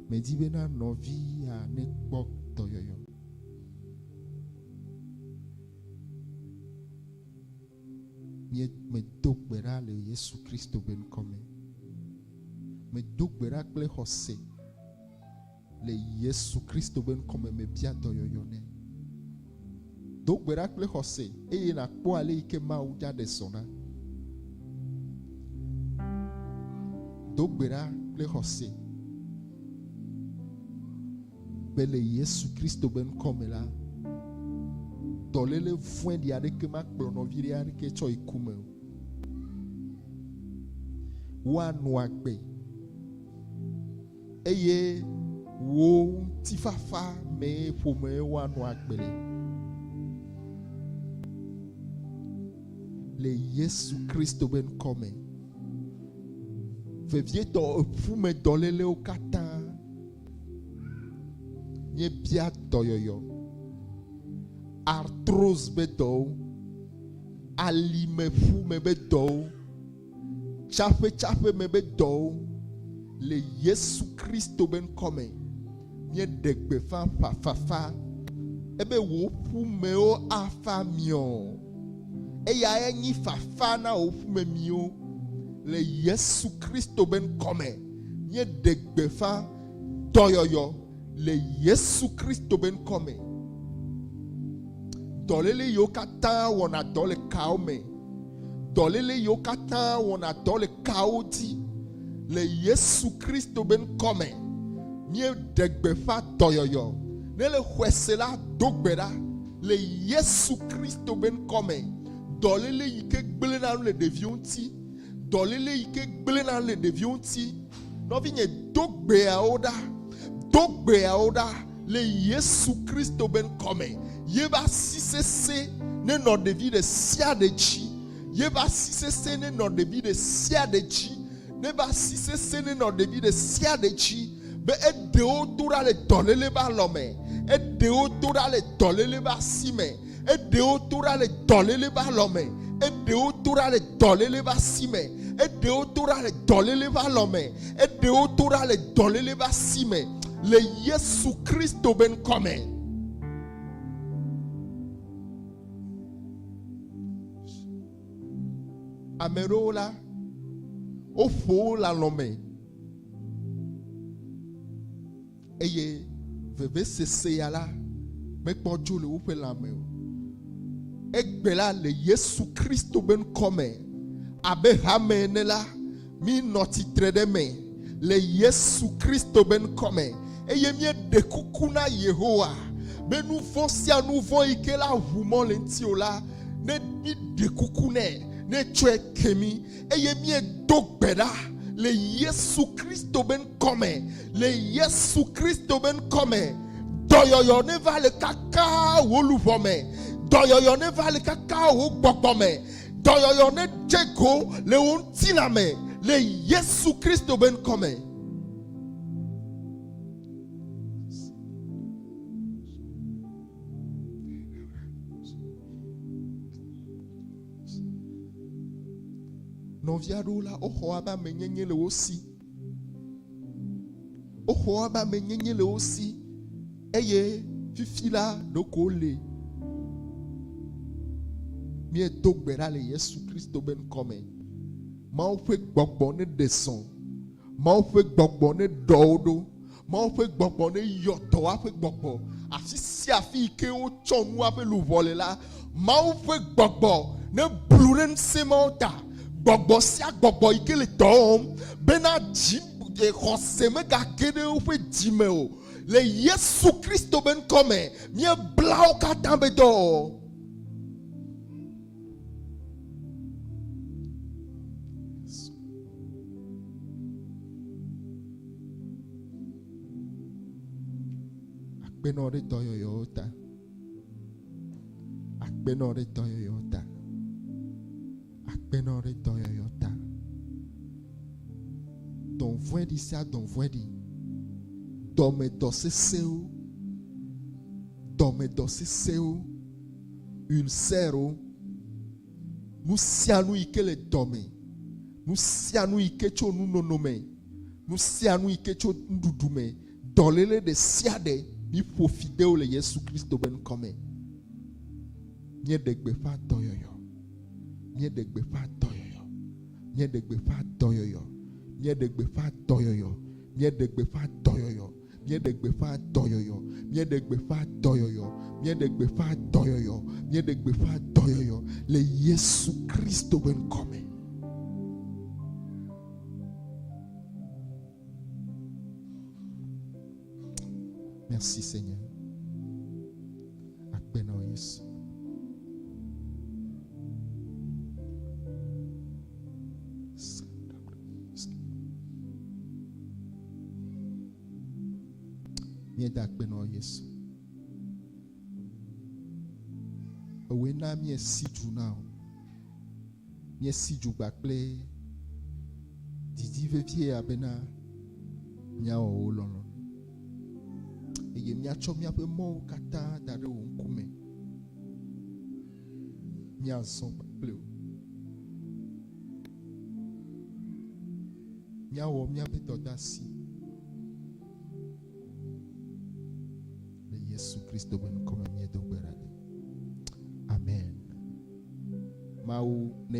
medi bena nɔvi ya nekpɔ dɔyɔyɔ. Mie medo gbe ɖa le Yesu Kristo be ŋkɔ me. Medo gbe ɖa kple xɔse le Yesu Kristo be ŋkɔ me mebia dɔyɔyɔ nɛ. Do gbe ɖa kple xɔse eye nàkpɔ ale yi ke Mawu dza ɖe zɔ na. Do gbe ɖa kple xɔse be le Yesu Kristo be ŋkɔ me la, dɔléle vɔ̃ɖi aɖeke makplɔ nɔvi ɖe aɖeke tsɔ yi ku me o. Woanɔ agbe eye wò ŋutifafa mee ƒome woanɔ agbe le. Le Yesu Kristo be ŋkɔ me. Vevietɔ eƒume dɔlélewo katã míebia dɔyɔyɔ, arthrose be dɔwo, alimeƒume be dɔwo, tsaƒetsaƒe me be dɔwo le Yesu Kristo be ŋkɔ me. Míeɖe gbeƒã fafafa ebe wò ƒumewo afa miɔ. Eyae nyi fafa na wò ƒumemiwo le Yesu Kristo be ŋkɔ me. Míeɖe gbeƒã dɔyɔyɔ le Yesu Kristo be ŋkɔ me. Dɔléle yiwo katã wɔna dɔ le kawo me, dɔléle yiwo katã wɔna dɔ le kawo dzi le Yesu Kristo be ŋkɔ me, míeɖe gbeƒã dɔyɔyɔ. Ne le xɔe se la, do gbe ɖa le Yesu Kristo be ŋkɔ me. Dɔléle yi ke gblẽna nu le ɖeviwo ŋuti, dɔléle yi ke gblẽna nu le ɖeviwo ŋuti, Nɔvinye, do gbeawo ɖa. Do gbeawo ɖa le Yesu Kristo be ŋkɔ me. Yebe asi sese nenɔ ɖevi ɖe sia ɖe dzi. Yebe asi sese nenɔ ɖevi ɖe sia ɖe dzi. Nebe asi sese nenɔ ɖevi ɖe sia ɖe dzi be eɖewo do ɖa le dɔléle be alɔme. Eɖewo do ɖa le dɔléle be asi me. Eɖewo do ɖa le dɔléle be alɔme. Eɖewo do ɖa le dɔléle be asi me. Eɖewo do ɖa le dɔléle ƒe alɔme. Eɖewo do ɖa le dɔléle ƒe asi me. Le Yesu Kristo be ŋkɔ me. Ame ɖewo la, woƒo wo le alɔme eye vevesese ya la mekpɔ dzo le woƒe lãme o. Egbe la, le Yesu Kristo be ŋkɔ me, abe hame ene la, mí nɔ tsitre ɖe eme le Yesu Kristo be ŋkɔ me eye míeɖe kuku na Yehowa be nu vɔ̃ sia nu vɔ̃ yi ke la ʋu mɔ le ŋutiwò la, ne míɖe kuku nɛ, ne tsɔe ke mí eye míedo gbe ɖa. le Yesu Kristo be ŋkɔ me, le Yesu Kristo be ŋkɔ me. Dɔyɔyɔ neva le kaka wò luʋɔ me, dɔyɔyɔ neva le kaka wò gbɔgbɔ me, dɔyɔyɔ nedze go le wò ŋutilã me le Yesu Kristo be ŋkɔ me. Nɔvi aɖewo la, woxɔ woabe amenyenye le wo si. Woxɔ woabe amenyenye le wo si eye fifi la ɖeko wole. Míedo gbe ɖa le Yesu Kristo be ŋkɔ me. Mawu ƒe gbɔgbɔ neɖe zɔ. Mawu ƒe gbɔgbɔ neɖɔ wo ɖo. Mawu ƒe gbɔgbɔ neyɔ dɔ woaƒe gbɔgbɔ. Afi sia afi yi ke wotsɔ nu woaƒe luʋɔ le la, Mawu ƒe gbɔgbɔ neblu ɖe ŋusẽ mawo ta. Gbɔgbɔ sia gbɔgbɔ yi ke le dɔ wɔm bena dzi xɔse megage ɖe woƒe dzi me o. Le Yesu Kristo be ŋkɔ me, míebla wo katã be dɔwɔwɔ. Akpe nɔ ɖe dɔyɔyɔwo ta. Akpe nɔ ɖe dɔyɔyɔwo ta. Akpe nɔ ɖe dɔyɔyɔ ta. Dɔvɔ̃eɖi sia dɔvɔ̃eɖi. Dɔmedɔ sesẽwo. Dɔmedɔ sesẽwo. Ulcèrewo. Nu sia nu yi ke le dɔme, nu sia nu yi ke tso nunono me, nu sia nu yi ke tso nuɖuɖu me, dɔléle ɖe sia ɖe, míƒo fi de wo le Yesu Kristo be ŋkɔ me. Míeɖe gbeƒã dɔyɔyɔ. Míeɖe gbeƒã dɔyɔyɔ. Míeɖe gbeƒã dɔyɔyɔ. Míeɖe gbeƒã dɔyɔyɔ. Míeɖe gbeƒã dɔyɔyɔ. Míeɖe gbeƒã dɔyɔyɔ. Míeɖe gbeƒã dɔyɔyɔ. Míeɖe gbeƒã dɔyɔyɔ. Míeɖe gbeƒã dɔyɔyɔ le Yesu Kristo ƒe ŋkɔ me. Merci Seigneur. Akpe na Yesu. Míeda akpe nɔ Yesu. Ewòe na míesi du na wò. Míesi du gba kple didi vevie ya bena míawɔ wò lɔlɔ̃nu. Eye míatsɔ míaƒe mɔwo katã da ɖe wò ŋkume. Míazɔ kple wò. Míawɔ míaƒe dɔdeasi le Yesu Kristo ƒe ŋkɔ me míedo gbe ɖa. Amen. Mawu ne.